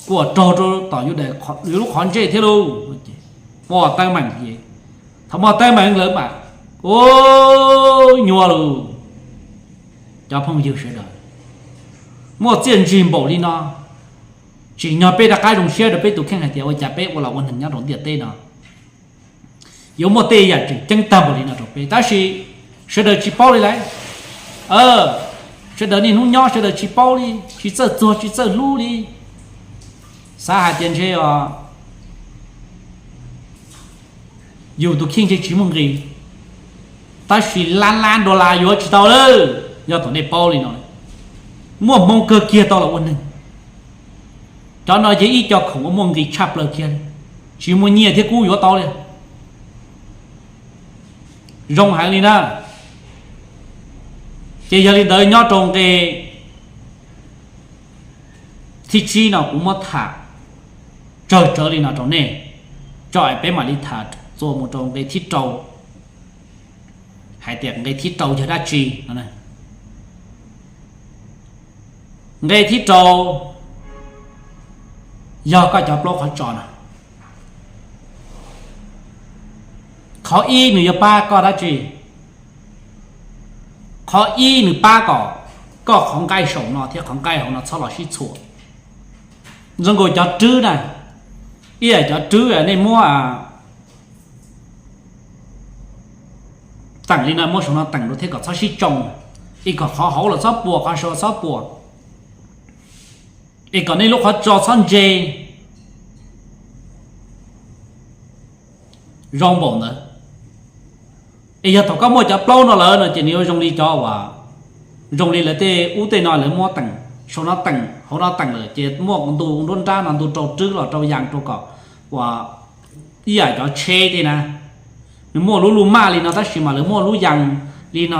kuam raug rau tom yus lub qhov ntsej thiab lauj. Muaj teeb meem, thaum muaj teeb meem lawm mas, u, nyuaj lauj. Cov phooj ywg sawv daws, muaj txiaj ntsig npaum li no, tsim nyog peb rov qab zoo siab rau peb tus kheej hais tias ua cas peb ua los ua neeg nyob rau ntiaj teb no yuav muaj tej yam tseem ceeb tag npaum li no rau peb, tab sis sawv daws tsis paub li lauj. Sawv daws niaj hnub nyob sawv daws tsis paub li, tsis txawj txuag tsis txawj hlub li, xav hais tias ntshe os yus tus kheej ntshe tsis muaj nqis, tab sis lab lab dollar yuav tsis tau lawm. Yog thaum nej paub li no, muaj hmoo kawg kiag tau los ua neeg. Cov no yog ib co khoom uas muaj nqis tshaj plaws kiag li, tsis muaj nyiaj thiab kub yuav tau li. Zoo heev li na. Ces yog li ntawd nyob rau nqe thib tsib no kuv muab tham tsawg tsawv li no rau nej, Tso peb mam li tham txuas mus rau nqe thib rau, hais tias nqe thib rau yog dab tsi no. Nqe thib rau yog koj cov plaub qhov tso no. Qhov ib nws yuav pab koj dab tsi? Qhov ib nws pab kom koj qhov nqaij saum no thiab qhov nqaij hauv no txhob los sib txhuam. Zoo nkaus cov rwb na, ib yam cov rwb nej muab teem li no, muab saum no teem rau thiab kom txhob sib tsoo, es kom qhov hauv los txhob puas, qhov saum txhob puas, es kom nej lub qhov tso txhob ntse. Zoo npaum ntawd. Es yog thaum koj muaj cov plaub no lawm no ces nws yuav zoo li cov uas, zoo li lawv tej ub tej no lawv muab teem, saum no teem hauv no teem lawm ces muaj ntu nruab nrab no ntu rau rwb los rau yas rau kom uas ib yam cov tsheb tej na, nws muaj lub luj maj li no tab sis mas lawv muaj lub yas li no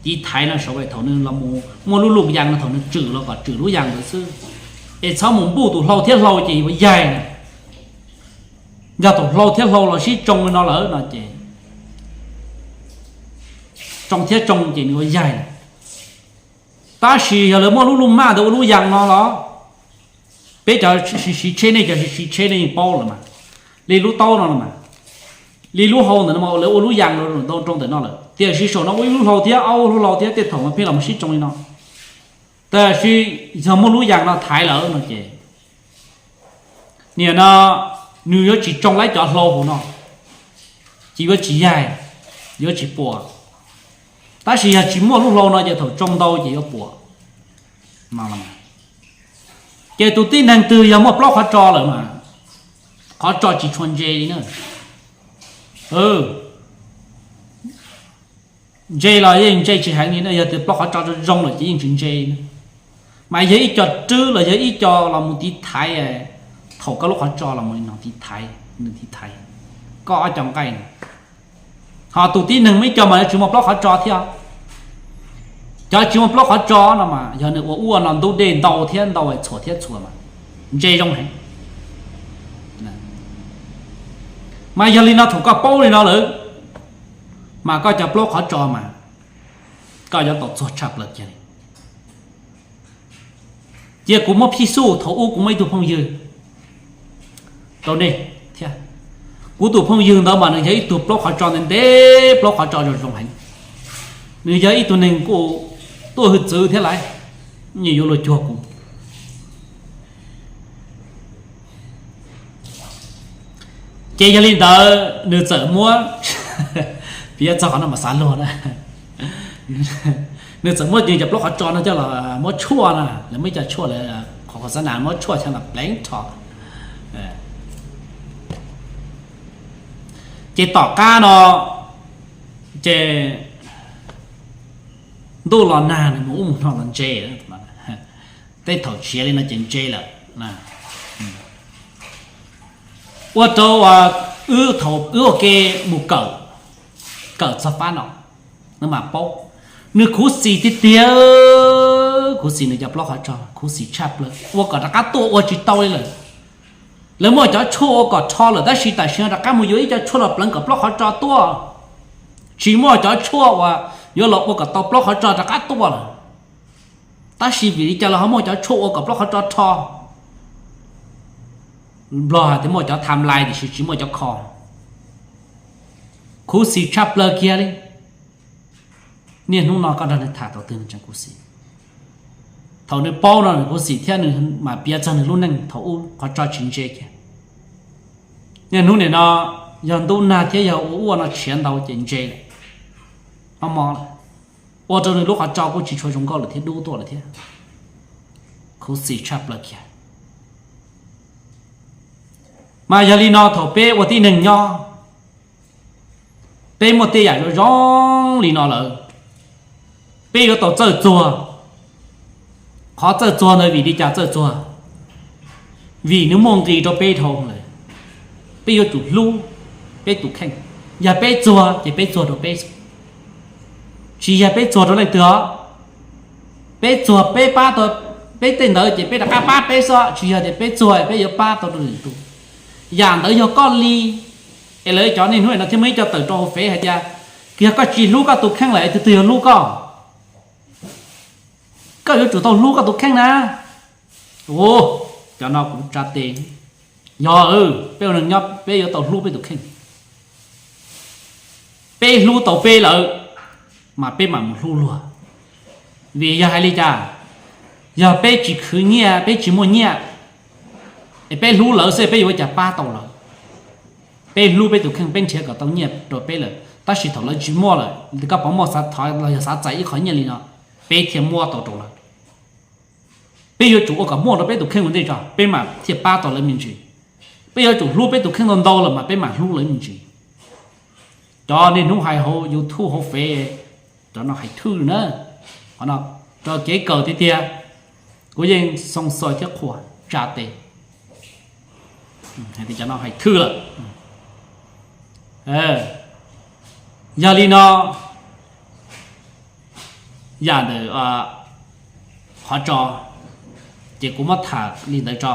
tiv thaiv no saum, thaum nws los mus muaj lub luj yas no thaum nws tswm los kom tswm lub yas ntawd xwb, es txhob mus npuj tus hlau thiab hlau ces yuav yaig na. Yog tus hlau thiab hlau los sib tsoo li no lawm no ces tsoo thiab tsoo ces nws ua yaig. Tab sis yog lawv muaj lub luj maj ntawd ua lub yas no los, peb cov siv tsheb, nej cov siv tsheb nej yeej paub lawm mas, li lub taub no los mas, li lub hau ntawm no lawv ua lub yas rau ntawm no lawm, tiam sis saum no ua ib lub hlau thiab ob lub hlau thiab tej thaum mas pheej los sib tsoo li no. Tab sis yog muaj lub yas no thaiv lawm no ces nim no nws yuav tsis tsoo laib cov hlau hauv no, ces yuav tsis yaig, yuav tsis puas. Tab sis yog tsis muaj lub hlau no ces thaum tsoo ntau ces yuav puas. Ces tus tib neeg twg yog muaj plaub qhov tso lawm mas qhov tso tsis tshua ntse li na. Ntse los yeej ntse tsis heev li na, yog tias plaub qhov tso zoo lawm ces yeej tsis ntse li na. Mas yog ib co rwb los yog ib co los mus tiv thaiv, thaum koj lub qhov tso los mus li no tiv thaiv, nws tiv thaiv koj ob co nqaij no. Ho tus tib neeg muaj ib co mas yuav tsis muaj plaub qhov tso thiab. Cov tsis muaj plaub qhov tso no mas yog nws ua ua no ntub dej ntau thiab ntau txhuam thiab txhuam mas ntse zoo heev. Mas yog li no thaum koj paub li no lawm, mas koj cov plaub qhov tso mas koj yuav tau txuag tshaj plaws kiag li. Cia kuv muab phij xuj thaum ub kuv muaj ib tug phooj ywg rau nej thiab. Kuv tus phooj ywg ntawd mas nws yog ib tug plaub qhov tso ntev ntev, plaub qhov tso zoo zoo heev. Nws yog ib tug neeg kuj tuaj hwj txwv thiab lawm, nws yuav luag cuag kuv. Ces yog li ntawd nws txawm muab, piav txog qhov no mas xav luag na, nws txawm muab nws cov plaub qhov tso no coj los muab tshuaj na, lawv muaj ib co tshuaj lawv, qhov qhov xav nas muab tshuaj coj los pleev rho. Ces tom qab no ces ntuj los nag, nws mus ub mus no los ntse, tej thaum tsiav li no ces ntse lawm. Ua rau wb thaum wb ua ke mus kawm, kawm txog pab no, nws mam paub. Nws khuv xim tiag tiag, khuv xim nws cov plaub qhov tso, khuv xim tshaj plaws, ua kom rov qab tuaj ua tsis tau li lawm. Lawv muaj cov tshuaj ua kom rho lawm tab sis tam sim no rov qab mus yuav ib co tshuaj los pleev kom plaub qhov tso tuaj. Tsis muaj cov tshuaj uas yuav los ua kom tau plaub qhov tso rov qab tuaj lawm. Tab sis vim li cas los ho muaj cov tshuaj ua kom plaub qhov tso rho? Nplog hais tias muaj cov tham lais tiam sis tsis muaj cov kho. Khuv xim tshaj plaws kiag li. Niaj hnub no koj nrog nws tham thaum twg nws tseem khuv xim. Thaum nws paub no nws khuv xim thiab nws mam piav txog nws lub neej thaum ub qhov tso tsis ntse kiag. Niaj hnub nim no yog ntub nag thiab yog ua ua no tshiav ntau ces ntse lawm, ob mo lawm. Ua rau nws lub qhov tso kuj tsis tshua zoo nkauj lawm thiab, dub tuaj lawm thiab. Khuv xim tshaj plaws kiag. Mas yog li no thaum peb ua tib neeg nyob, peb muaj tej yam zoo zoo li no lawm, peb yuav tau txawj txuag. Qhov txawj txuag ntawd vim li cas txawj txuag? Vim nws muaj nqis rau peb dhau lawm. Peb yuav tsum hlub peb tus kheej. Yog peb txuag ces peb txuag rau peb, tsis yog peb txuag rau leej twg os. Peb txuag peb pab tau peb tej ntawd ces peb rov qab pab peb xwb, tsis yog tias peb txuag peb yuav pab tau rau lwm tus. Yam ntawd yog koj li, es lawv cov niaj hnub no thiaj muaj ib co tawm rau hauv fev hais tias, yog koj tsis hlub koj tus kheej lawm es tus twg yog hlub koj? Koj yuav tsum tau hlub koj tus kheej na. Cov no kuv tsa tes, yog peb ua neeg nyob peb yuav tau hlub peb tus kheej. Peb hlub tau peb lawm, mas peb mam mus hlub luag. Vim yog hais li cas? Yog peb tsis khwv nyiaj, peb tsis muaj nyiaj, es peb hlub lawv xwb peb yuav ua cas pab tau lawv? Peb hlub peb tus kheej, peb nrhiav kom tau nyiaj rau peb lawm, tab sis thaum lawv tsis muaj lawm, koj puas muaj xav thov los yog xav txais ib qho nyiaj li no, peb thiaj muab tau rau lawv. Peb yuav tsum ua kom muaj rau peb tus kheej ua ntej tso, peb mam thiaj pab tau lawv me ntsis. Peb yuav tsum hlub peb tus kheej ntau ntau lawm mas peb mam hlub lawv me ntsis. Cov niaj hnub hais hauv YouTube hauv fev, cov no hais thwj na. Qhov no rau kev kawm tiag tiag, kuv yeej xoo xo thiab qhuas tsa tes hais tias cov no hais thwj lawm. Yog li no, yam ntawm qhov tso, ces kuv muab tham li ntawd tso.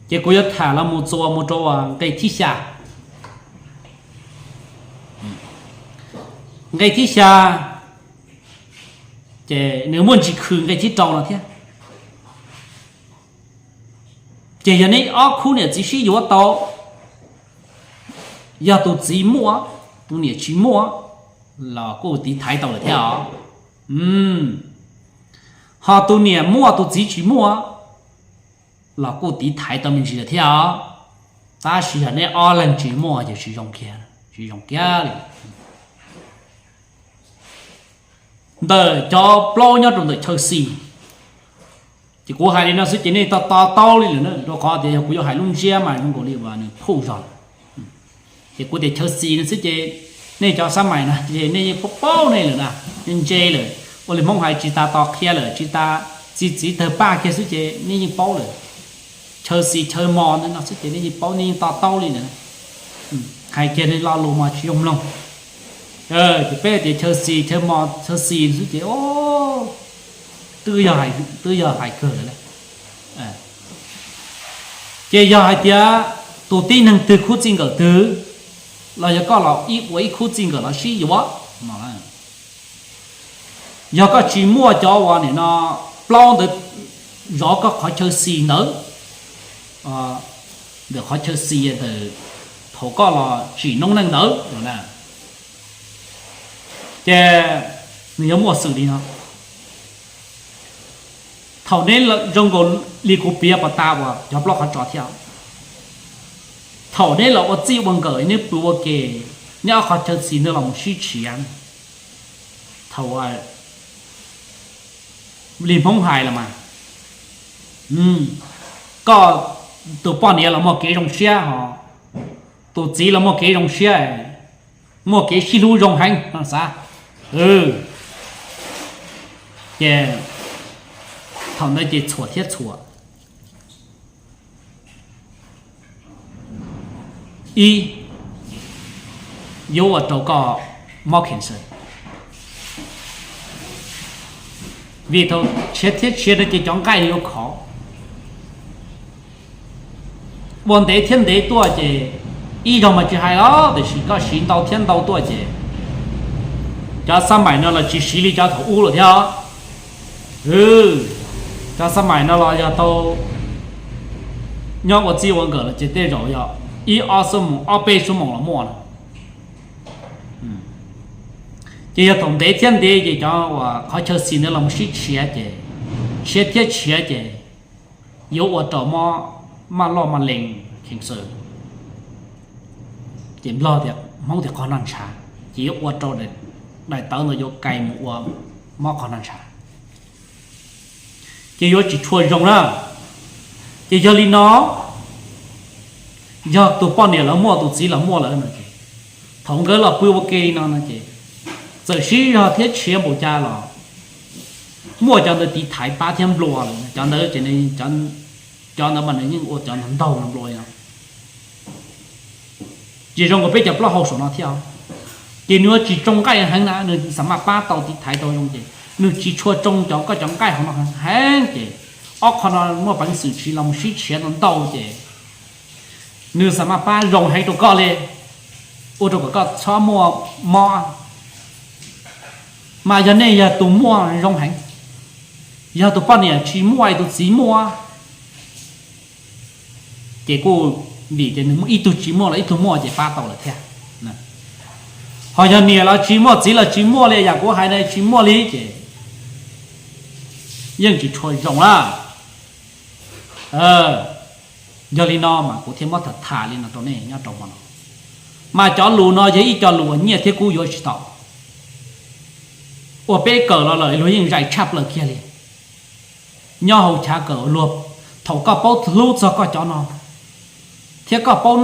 Ces kuv yuav tham los mus txuas mus rau nqe thib xya. Nqe thib xya, ces nws muaj ntsis khwv nqe thib rau no thiab. Ces yog neb ob khub niam txiv sib yuav tau, yog tus txiv muaj, tus niam tsis muaj, los kuj tiv thaiv tau lawm thiab os. Ho tus niam muaj tus txiv tsis muaj, los kuj tiv thaiv tau me ntsis lawm thiab os. Tab sis yog neb ob leeg tsis muaj ces tsis zoo kiag, tsis zoo kiag li. Ntawm cov plaub nyob rau ntawm chaw xis, ces kuv hais li no xwb ces nej to to taub li lawm na, rau qhov tias yog kuv yuav hais lub ntsiab mas zoo nkaus li uas nws phauj zog lawm. Ces kuv tias chaw xis no xwb ces nej cov xab mais no ces nej yeej paub paub nej lawm na, nej ntse lawm. Ua li Hmoob hais tsis tas tos qhia lawm, tsis tas txi txiv tawg paj kiag xwb ces nej yeej paub lawm. Chaw xis chaw mos ntawd no xwb ces nej yeej paub, nej yeej to taub li lawm. Hais kiag li lo lus mas tsis zoo mloog. Ces peb tias chaw xis chaw mos chaw xis xwb ces twb yog hais kawg lawm. Ces yog hais tias tus tib neeg twg khub txij nkawm twg, los yog koj los ib ua ib khub txij nkawm los sib yuav no, yog koj tsis muaj cov uas nim no plaub ntawd zov koj qhov chaw xis ntawd, ntawm qhov chaw xis ntawm thaum koj los tsim noob neej ntawd, ces nws yuav muaj xwm li no. Thaum neb zoo nkaus li kuv piav pas tas uas cov plaub qhov tso thiab, thaum neb los ua txij ua nkawm neb pw ua ke, neb ob qhov chaw xis ntawd los mus sib tshiav. Thaum li Hmoob hais los mas, koj tus poj niam los muaj kev zoo siab ho tus txiv los muaj kev zoo siab, muaj kev sib hlub zoo heev no xav. Ces thaum ntawd ces txhuam thiab txhuam. Ib, yuav ua rau koj mob cancer, vim thaum tshiav thiab tshiav no ces cov nqaij yuav khov. Ua ntev thiab ntev tuaj ces ib zaug mas tsis hais los tiam sis koj siv ntau thiab ntau tuaj ces cov xab mais no los tsis siv li cov thaum ub lawm thiab. Cov xab mais no los yog tau nyob ua txij ua nkawm los ces tej zaum yog ib ob xuab moos ob peb xuab moos los muaj no. Ces yog thaum ntev thiab ntev ces cov uas qhov chaw xis ntawd los sib tshiav ces tshiav thiab tshiav ces yuav ua rau mob, maj loj maj lees cancer. Ces Nplog tias, Hmoob tias qhov noj ntshav, ces yuav ua rau daim tawv ntawd yuav kais mus ua mob qhov noj ntshav, ces yuav tsis tshua zoo na. Ces yog li no, yog tus poj niam los muaj tus txiv los muaj lawm no ces thaum nkawd los pw ua ke li no no ces txawm sib zog thiab tshiav npaum cas los muaj cov ntawd tiv thaiv pab thiab nplua lawm, cov ntawd ces cov ntawd mas nws yeej ua cov ntawd ntaug nplua no. Ces zoo nkaus peb cov plaub hau saum no thiab, ces nws yuav tsis tsoo nqaij heev na, nws xam maj pab tau tiv thaiv tau zoo ces nws tsis tshua tsoo cov koj cov nqaij hauv no heev ces ob qho no muaj peev xwm siv los sib tshiav ntau ntau ces Nws xam mas pab zoo heev rau koj li, ua rau kom koj txhob muaj mob. Mas yog nej yog tus muaj zoo heev, yog tus poj niam tsis muaj es tus txiv muaj, ces kuj vim tias nws muaj ib tug tsis muaj los ib tug muaj ces pab tau lawm thiab. Ho yog niam los tsis muaj, txiv los tsis muaj li, yam kuv hais na tsis muaj li ces yeej tsis tshua zoo na. Yog li no mas kuv thiaj muab tham tham li no rau nej nyob rau hmo no. Mas cov lus no yog ib co lus uas nyiaj thiab kub yuav tsis tau. Uas peb kawm los lawm luag yeej zais tshaj plaws kiag li. Nyob hauv chav kawm luag, thaum koj paub hlub txog koj cov no, thiab koj paub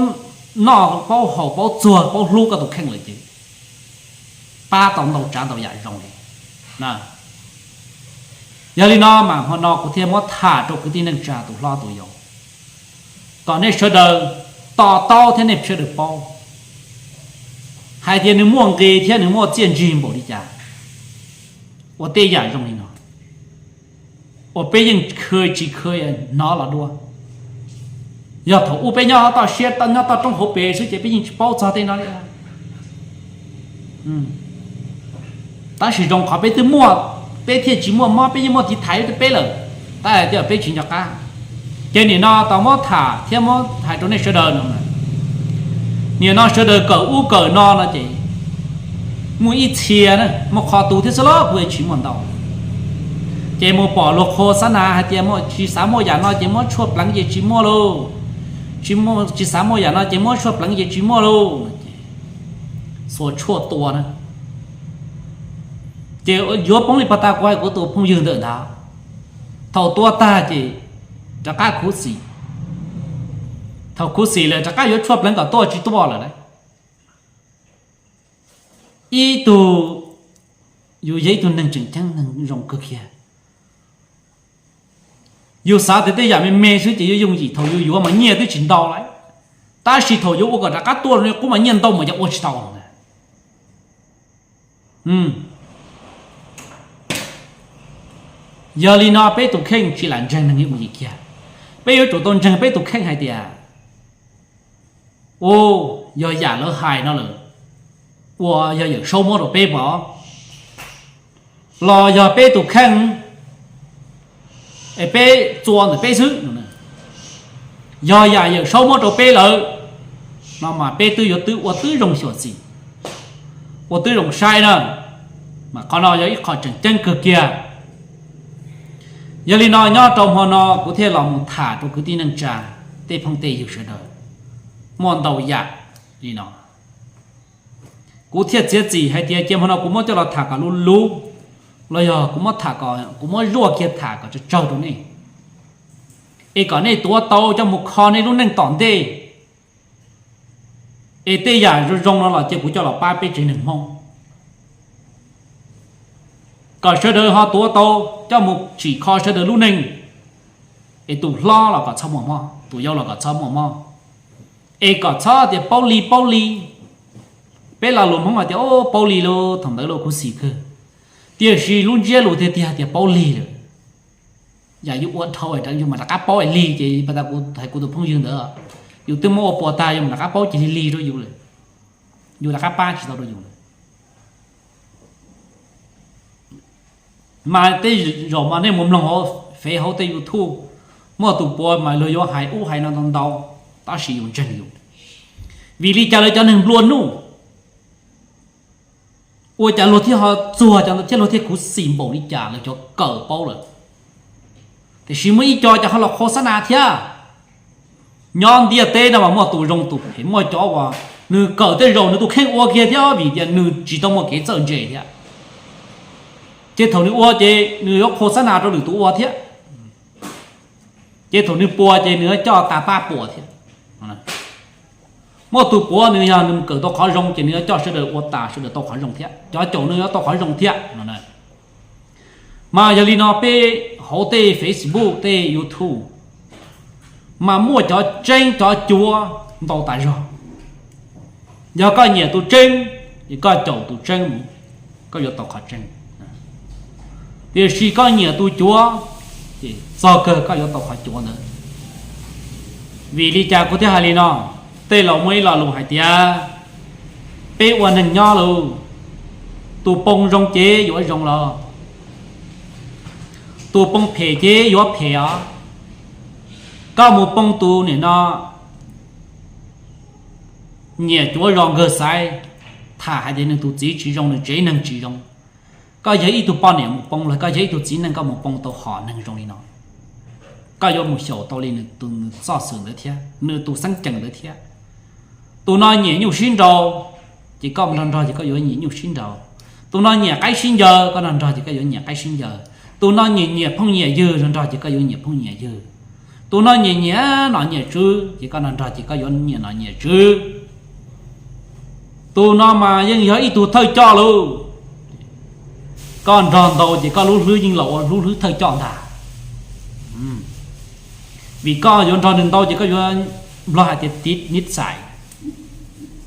noj paub haus paub txuag paub hlub koj tus kheej lawm ces pab tau ntau tsav ntau yam zoo li. Yog li no mas hmo no kuv thiaj muab tham rau kwv tij neej tsa tus hlob tus yau, kom nej sawv daws to taub thiab nej sawv daws paub hais tias nws muaj nqis thiab nws muaj txiaj ntsig npaum li cas. Ua tej yam zoo li no uas peb yeej khw tsis khw hnov los dua. Yog thaum ub peb nyob toj siab nyob toj roob hauv pes xwb ces peb yeej tsis paub txog tej no li. Tab sis zoo qhov peb twb muaj, peb thiaj tsis muaj mob, peb yeej muaj tiv thaiv rau peb lawm, tab hais tias peb tsis nco qab. Ces nim no tau muab tham thiab muab hais rau nej sawv daws no, nim no sawv daws kawm ub kawm no no ces muaj ib txhia na muaj qhov tu thiab xwb los kuj tsis muaj ntau. Ces mus pom luag qhua xab nas hais tias tsis xav muaj yam no ces muab tshuaj pleev ces tsis muaj lauj, tsis xav muaj yam no ces muab tshuaj pleev ces tsis muaj lauj, xuas tshuaj tua na. Ces yuav poob li pas tas kuv hais kuv tus phooj ywg ntawm ntag, thaum tua tag ces rov qab khuv xim, thaum khuv xim lawm rov qab yuav tshuaj pleev kom tuaj tsis tuaj lawm. Ib tug, yus yog ib tug neeg tseem ceeb neeg zoo kawg kiag. Yus xav tias tej yam me me xwb ces yuav yooj yim, thaum yus yuav mas nyiaj twb tsis ntau lawm, tab sis thaum yuav ua kom rov qab tuaj li qub mas nyiaj ntau mas yog ua tsis tau na. Yog li no peb tus kheej tsis lam ntseeg neeg yooj yim kiag. Peb yuav tsum tau ntseeg peb tus kheej hais tias, u, yog yam lawv hais no lawm, ua yog Yawm Saub muab rau peb pom, los yog peb tus kheej es peb txua ntawm peb xwb. Yog yam Yawm Saub muab rau peb lawm no mas peb twb yuav twb ua twb zoo xyuam xim, ua twb zoo saib na, mas qhov no yog ib qho tseem ceeb kawg kiag. Yog li no nyob rau hmo no kuv thiaj los mus tham rau kwv tij neej tsa, tej phooj tej ywg sawv daws, muaj ntau yam li no. Kuv thiaj txiav txim hais tias cia hmo no kuv muab coj los tham kom luv luv, los yog kuv muab tham kom kuv muab zuaj kiag tham kom tsawg tsawg rau nej, es kom nej tuav tau coj mus kho nej lub neej tom ntej. Es tej yam zoo zoo no los cia kuv coj los pab peb tsev neeg Hmoob, kom sawv daws ho tuav tau coj mus tsim kho sawv daws lub neej. Es tus hlob los kom txhob muaj mob, tus yau los kom txhob muaj mob. Es kom txhob tias paub li paub li. Peb lo lus Hmoob hais tias paub li lauj, thaum ntawd los khuv xim kawg. Tiam sis lub ntsiab lus tiag tiag tias paub lig lawm. Yam yus ua dhau yus mam rov qab paub lig ces pas tas kuv hais kuv tus phooj ywg ntawd, yus twb muab ua puas tag yus mam rov qab paub cia li lig rau yus lawm, yus rov qab pab tsis tau rau yus lawm. Mas tej zaum mas nej mus mloog hauv Fev hauv tej YouTube, muaj tus puav mas luag yuav hais ub hais no ntau ntau, tab sis yus ntseeg yus. Vim li cas lawv cov neeg nplua nuj, ua cas luag thiaj ho txuag cov ntawd thiab luag thiaj khuv xim npaum li cas, lawv cov kawm paub lawm. Tiam sis muaj ib co cov ho los qhua xab nas thiab. Nyob ntiaj teb no mas muaj tus zoo tus phem, muaj cov uas nws kawm tej zaum nws tus kheej ua kiag thiab vim tias nws tsis tau muaj kev txawj ntse thiab. Ces thaum nws ua ces nws yuav qhua xab nas rau lwm tus ua thiab. Ces thaum nws puas ces nws yuav coj tas pab puas thiab. Muaj tus puav nws yog nws kawm tau qhov zoo ces nws yuav coj sawv daws ua tas sawv daws tau qhov zoo thiab, cov caum nws yuav tau qhov zoo thiab no. Mas yog li no peb hauv tej Facebook tej YouTube mas muaj cov tseeb cov cuav ntau tas zog. Yog koj nyiam tus tseeb, koj caum tus tseeb, koj yuav tau qhov tseeb. Tiam sis koj nyiam tus cuav, txog kawg koj yuav tau qhov cuav ntawd. Vim li cas kuv thiaj hais li no? Tej laus muaj ib lo lus hais tias, peb ua neeg nyob lauj, tus poob zoo ces yuav zoo los, tus poob phem ces yuav phem os. Koj mus poob tus niam no nyiam cuav zos nkawg xaiv, tham hais tias nws tus txiv tsis zoo, nws tsev neeg tsis zoo. Koj yog ib tug poj niam mus poob los koj yog ib tug txiv neej koj mus poob tau hom neeg zoo li no, koj yuav mus xyaum tau li nws tus txoj xwm ntawd thiab nws tus xeeb ceem ntawd thiab. Tus no nyiam nyuj sib nraus, ces koj nrog nrog ces koj yuav nyiam nyuj sib nraus. Tus no nyiam qaib sib ncaws, koj nrog nrog ces koj yuav nyiam qaib sib ncaws. Tus no nyiam nyiam phooj nyiam ywg, nrog nrog ces koj yuav nyiam phooj nyiam ywg. Tus no nyiam nyiam nom nyiam tswv, ces koj nrog nrog ces koj yuav nyiam nom nyiam tswv. Tus no mas yeej yog ib tug thawj coj lauj. Koj nrog ntau ces koj lub hlwb yeej los ua lub hlwb thawj coj ntag. Vim koj yuav nrog nws ntau ces koj yuav, Nplog hais tias tiv nib xais,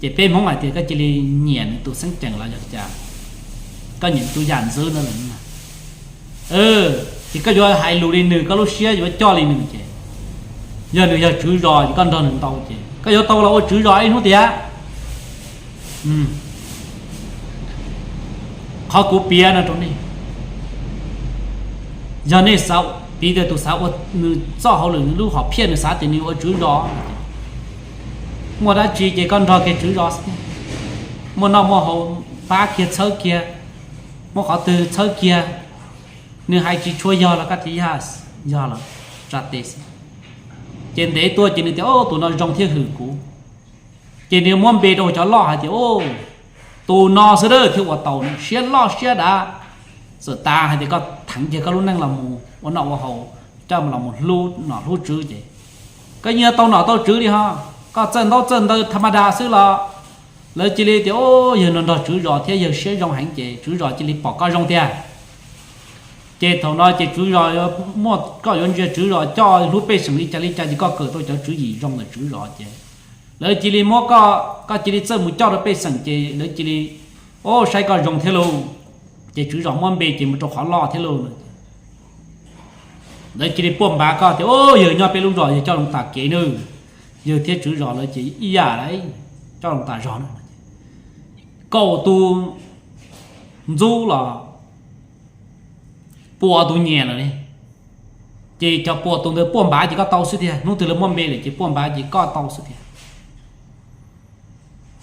ces peb Hmoob hais tias koj cia li nyiam nws tus xeeb ceem los yog cas, koj nyiam tus yam ntxwv no lawm. Ces koj yuav hais lus li nws, koj lub siab yuav coj li nws ces, yog nws yog tswv zos ces koj nrog nws ntau ces koj yuav tau los ua tswv zos ib hnub tiag. Qhov kuv piav no rau nej, yog nej xav, piv tias tus xav ua nws txoj hauj lwm, nws lub hom phiaj nws xav tias nws ua tswv zos, muaj dab tsi ces koj nrog kiag tswv zos xwb tiag. Muaj noj muaj haus pab kiag txhawb kiag, muaj qhov twg txhawb kiag, nws hais tsis tshua yog los koj tias yog, yog los tsa tes xwb. Ces ntev tuaj ces nws tias, o, tus no zoo thiab hwm kuv. Ces nws muab npe rau cov loj hais tias, o, tus no xwb thiaj ua tau, siab loj siab dav. Txawm tas hais tias koj theev kiag koj lub neej los mus ua noj ua haus, coj los mus hlub nom hlub tswv ces koj yeej yuav tau nom tau tswv li ho. Koj txawj ntaub txawj ntawv tha ma da xwb los lawv cia li tias, o, yawg no nrog tswv zos thiab yawg siab zoo heev ces tswv zos cia li pom koj zoo tiag. Ces thaum no ces tswv zos yuav muaj, koj yuav ntsia tswv zos coj hlub pej xeem li cas li cas ces koj kawm tau cov tswv yim zoo ntawm tswv zos ces lawv cia li muab koj, koj cia li txawj mus coj rau pej xeem ces lawv cia li, o, saib koj zoo thiab lauj. Ces tswv zos muab npe ces mus rau qhov loj thiab lauj. Lawv cia li puaj npav koj tias, o, yawg nyob peb lub zos yawg coj zoo tas kev nawb. Yawg thiab tswv zos lawv ces ib yam li coj zoo tas zog na. Kaum tus ntxub los puas tus nyiam lawm li. Ces cov puas tus ntawd puaj npav ces koj tau xwb tiag, hnub twg lawv muab npe lawm ces puaj npav ces koj tau xwb tiag.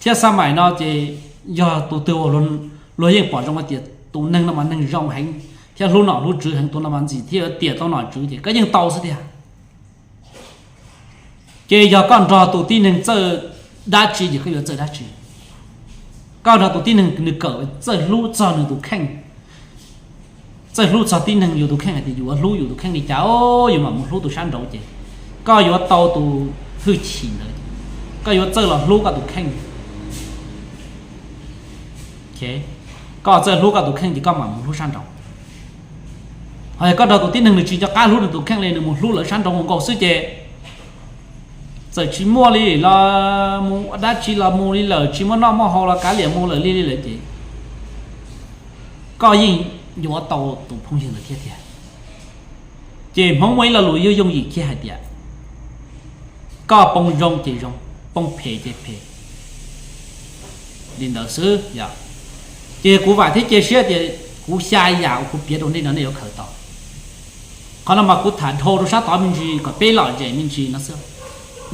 Thiab xab maim no ces yog tus twg uas luag yeej pom zoo hais tias tus neeg no mas neeg zoo heev thiab hlub nom hlub tswv heev, tus no mas ntxim thiab yuav tiam tau nom tswv ces koj yeej tau xwb tiag. Ces yog koj nrog tus tib neeg txawj dab tsi ces koj yuav txawj dab tsi. Koj nrog tus tib neeg nws kawm txawj hlub txog nws tus kheej, txawj hlub txog tib neeg yus tus kheej hais tias yus yuav hlub yus tus kheej li cas, o, yus mam mus hlub tus sab nraud ces koj yuav tau tus hwj chim ntawd, koj yuav txawj los hlub koj tus kheej. Koj txawj hlub koj tus kheej ces koj mam mus hlub sab nraud. Ho yog koj nrog tus tib neeg nws tsis nco qab hlub nws tus kheej li, nws mus hlub lawv sab nraud nkaus xwb ces txawm tsis muaj li los mus ua dab tsi los mus li lawm, tsis muaj noj muaj haus los kav liam mus lawm li li lawm ces koj yeej yuav tau tus phooj ywg ntawd thiab tiag. Ces Hmoob muaj ib lo lus yooj yooj yim kiag hais tias, koj poob zoo ces zoo, poob phem ces phem. Li ntawd xwb yom. Ces kuv vam thiab cia siab tias kuv xya yam uas kuv piav rau nej no nej yuav khaws tau. Qhov no mas kuv tham dhau rau sab tod me ntsis kom peb lom zem me ntsis no xwb.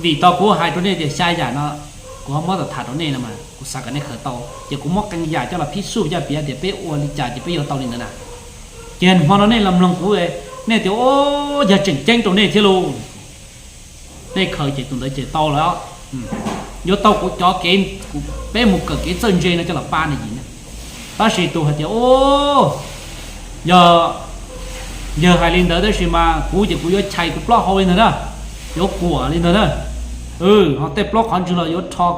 Vim tau kuv hais rau nej tias xya yam no kuv ho muab tham rau nej no mas kuv xav kom nej khaws tau, ces kuv muab qee yam coj los phib xuj coj piav tias peb ua li cas ces peb yuav tau li ntawd na. Ces hmo no nej los mloog kuv, nej tias, o, yog tseem ceeb rau nej thiab lauj. Nej khaws ces tus ntawd ces tau lawm. Yuav tau kuv cov kev, peb mus kawm kev txawj ntse no coj los pab nej yim na. Tab sis tus hais tias, o, yog, yawg hais li ntawd tab sis mas kuv ces kuv yuav chais kuv plaub hau li ntawd na, yuav kuam li ntawd na. Ho tej plaub qhov ntswg los yuav rho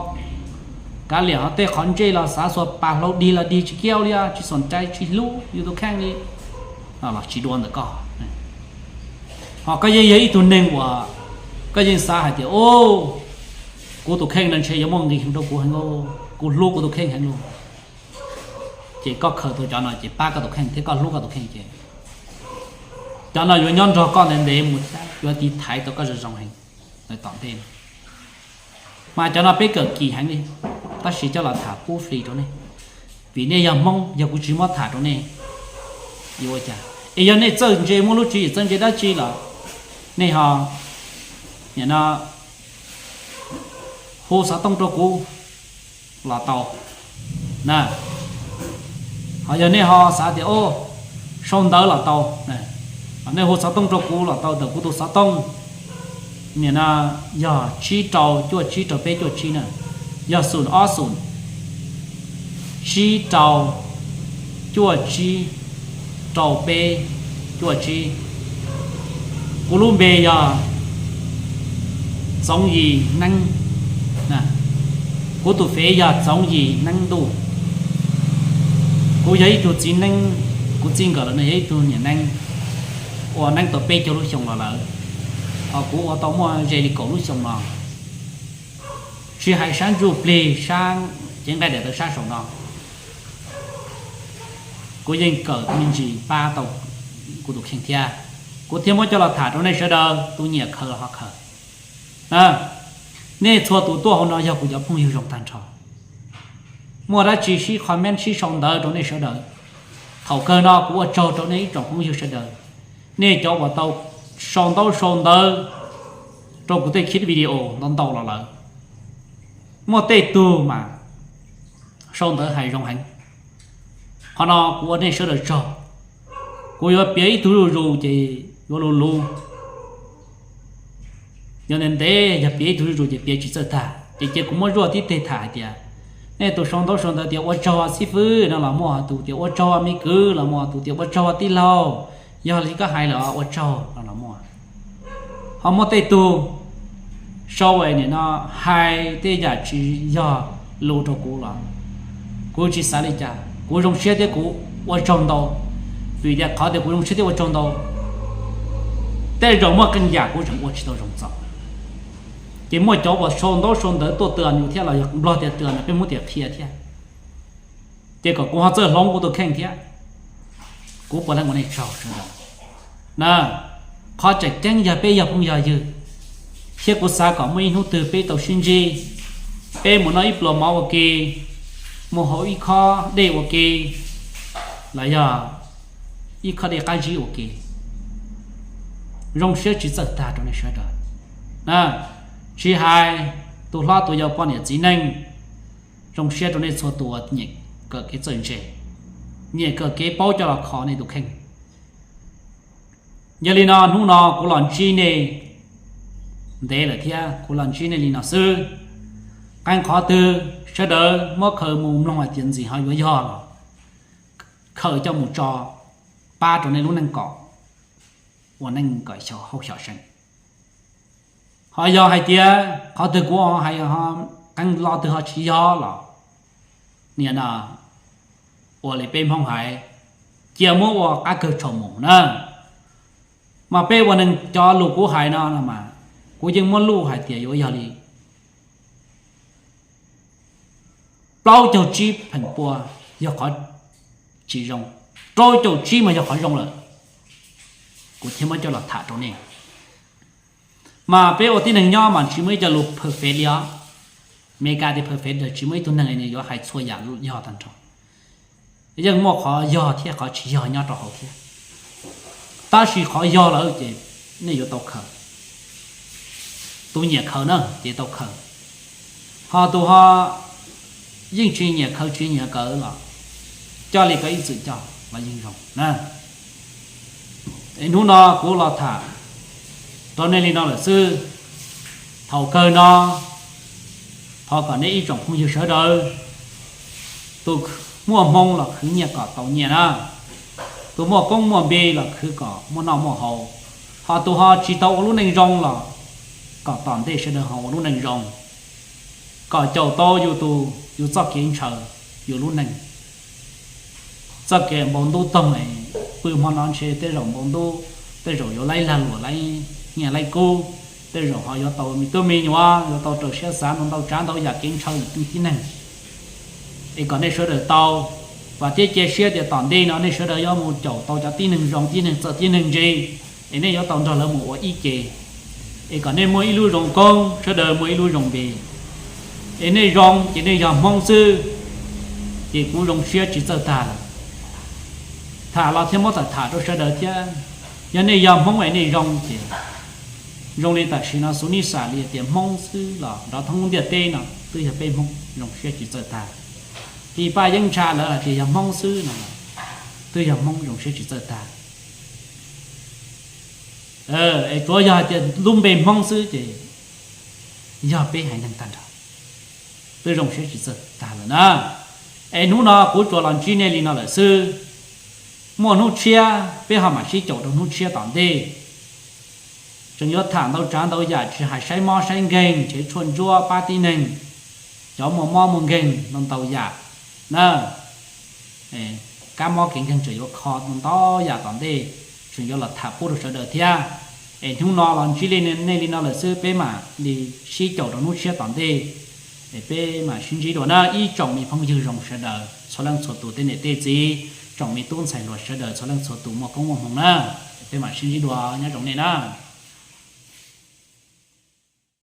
kav liam, ho tej qhov ntsej los xav xuas pas hlau dig los dig tsis kiag li, tsis xuas rai tsis hlub yus tus kheej li, los tsis dua ntawm koj. Ho koj yeej yog ib tug neeg uas koj yeej xav hais tias, o, kuv tus kheej no ntshe yuav muaj nqis heev rau kuv heev lauj, kuv hlub kuv tus kheej heev lauj. Ces koj khaws tau cov no ces pab koj tus kheej thiab koj hlub koj tus kheej ces cov no yuav nyob nrog koj ntev ntev mus thiab yuav tiv thaiv tau koj zoo zoo heev tom ntej. Mas cov no peb kawm kim heev li, tab sis coj los tham pub fli rau nej, vim nej yog Hmoob, yog kuv tsis muab tham rau nej, yuav ua cas? Es yog nej txawj ntse, muaj lub tswv yim txawj ntse dab tsi los nej ho, nim no hu xov tooj rau kuv los tau na. Ho yog nej ho xav tias, o, sau ntawv los tau, nej hu xov tooj rau kuv los tau ntawm kuv tus xov tooj, nim no yog tsib rau cuaj tsib rau peb cuaj tsib na, yog xoom ob xoom tsib rau cuaj tsib rau peb cuaj tsib. Kuv lub npe yog Txoov Yim Neeb, kuv tus fev yog Txoov Yim Neeb Ntuj. Kuv yog ib tug txiv neeb, kuv txij nkawm lawm no yog ib tug niam neeb, ua neeb tau peb caug lub xyoo los lawm, ho kuv ua tau muaj ze li kaum lub xyoo no, tsis hais sab ntsuj plig, sab cev nqaij daim tawv sab saum no, kuv yeej kawm me ntsis pab tau kuv tus kheej thiab. Kuv thiaj muab coj los tham rau nej sawv daws, tus nyiam khaws los ho khaws. Nej txhua tus tuaj hauv no yog kuv cov phooj ywg zoo tag nrho. Muaj dab tsi sib comment sib sau ntawv rau nej sawv daws. Thaum kawg no kuv ua tsaug rau nej ib tsoom phooj ywg sawv daws, nej cov uas tau sau ntaub sau ntawv rau kuv tej clip video ntau ntau los lawm. Muaj tej tug mas sau ntawv hais zoo heev, qhov no kuv ua nej sawv daws tsaug. Kuv yuav piav ib tug zuj zus ces yuav luv luv, yog ntev ntev yog piav ib tug zuj zus ces piav tsis txawj tag, ces cia kuv muab zuaj tib teg tham hais tias, nej tus sau ntaub sau ntawv tias ua tsaug xib fwb no los muaj, tus tias ua tsaug me kwv los muaj, tus tias ua tsaug tij laug, yog li koj hais lawm ua tsaug no los muaj. Ho muaj tej tug sau nim no hais tej yam tsis yog lus rau kuv los kuv tsis xav li cas, kuv zoo siab thiab kuv ua tsaug ntau. Vim tias qhov tias kuv zoo siab thiab ua tsaug ntau, tej zaum muaj qee yam kuv tseem ua tsis tau zoo txaus, ces muaj cov uas sau ntaub sau ntawv tuaj twm yus thiab los yog nplog tias twm no peb muab tias qhia thiab, ces kom kuv ho txawj hloov kuv tus kheej thiab. Kuv puav leej ua nej tsaug sawv daws na. Qhov tseem ceeb yog peb yog phooj yog ywg, thiab kuv xav kom muaj ib hnub twg peb tau sib ntsib, peb mus noj ib pluas mov ua ke, mus haus ib khob dej ua ke, los yog ib khob dej qab zib ua ke. Zoo siab tsis txawj tag rau nej sawv daws. Tsis hais tus hlob tus yau poj niam txiv neej, zoo siab rau nej txhua tus uas nyiam kawm kev txawj ntse, nyiam kawm kev paub coj los kho nej tus kheej. Yog li no hnub no kuv los ntsib nej ntev lawm thiab kuv los ntsib nej li no xwb. Qee qhov twg sawv daws muab khaws mus mloog hais tias ntxim ho yuav yog los khaws coj mus tso pab rau nej lub neej kom ua neej kom hauj xyom seev. Ho yog hais tias qhov twg kuv hais qee lo twg ho tsis yog los nim no ua li peb Hmoob hais, cia muab ua qab kawg tshau mus na. Mas peb ua neeg cov lus kuv hais no no mas kuv yeej muab luj hais tias yuav yog li plaub caug tsib pheem pua yog qhov tsis zoo, rau caum tsib mas yog qhov zoo lawm, kuv thiaj muab coj los tham rau nej. Mas peb ua tib neeg nyob mas tsis muaj ib co lus perfect li os. Meskas tias perfect los tsis muaj ib tug neeg li nws yuav hais txhua yam yog tag nrho. Yeej muaj qhov yog thiab qhov tsis yog nyob rau hauv thiab. Tab sis qhov yog lawm ces nej yuav tau khaws. Tus nyiam khaws na ces tau khaws. Ho tus ho yeej tsis nyiam khaws tsis nyiam khaws los coj li koj ib txwm coj los yeej zoo na. Es hnub no kuv los tham rau nej li no lawm xwb. Thaum kawg no thov kom nej ib tsoom phooj ywg sawv daws, tus muaj hmoo los khwv nyiaj kom tau nyiaj na, tus muaj koob muaj npe los khwv kom muaj noj muaj haus, ho tus ho tsis tau ua lub neej zoo los kom tom ntej sawv daws ho ua lub neej zoo, kom caum tau yus tus yus txoj kev ntshaw yus lub neej. Txoj kev npau ntub toog, pw hmo no ntshe tej zaum npau ntub, tej zaum yuav laib lag luam laib nyiaj laib kub, tej zaum ho yuav tau me tub me nyuam, yuav tau raws siab xav ntau tsav ntau yam kev ntshaw lwm tib neeg. Es kom nej sawv daws tau vam thiab cia siab tias tom ntej no nej sawv daws yuav mus caum tau cov tib neeg zoo tib neeg txawj tib neeg ntse, es nej yuav tau nrog lawv mus ua ib ke. Es kom nej muaj ib lub zoo koob, sawv daws muaj ib lub zoo npe. Es nej zoo ces nej yog Hmoob xwb, ces kuv zoo siab tsis txawj tag lawm. Tham los thiaj muab tham tham rau sawv daws thiab. Yog nej yog Hmoob es nej zoo ces zoo li tam sim no Xus Nij Xam li tias Hmoob xwb los nrov thoob ntiaj teb no twb yog peb Hmoob zoo siab tsis txawj tag. Tis Paj Yeeb Ntsha lawv hais tias yog Hmoob xwb no twb yog Hmoob zoo siab tsis txawj tag. Es tsuav yog tias lub npe Hmoob xwb ces yog peb haiv neeg tag nrho twb zoo siab tsis txawj tag lawm na. Es hnub no kuv tsuas los ntsib nej li no lawm xwb. Muaj hnub tshiab peb ho mam sib caum rau hnub tshiab tom ntej. Tseem yuav tham ntau tsav ntau yam tsis hais saib mob saib nkeeg, nrhiav tshuaj ntsuab pab tib neeg, cov muaj mob muaj nkeeg ntau ntau yam na. Kab mob kev nkeeg tseem yuav kho ntau yam tom ntej, tseem yuav los tham pub rau sawv daws thiab. Es hnub no los ntsib li nej li no lawm xwb, peb mam li sib caum rau hnub tshiab tom ntej, es peb mam sib ntsib dua na ib tsoom me phooj ywg zoo sawv daws txhua leej txhua tus, tej niam tej txiv, tsoom me tub ntxhais hluas sawv daws txhua leej txhua tus muaj koob muaj hmoov na. Peb mam sib ntsib dua, nyob zoo nej na.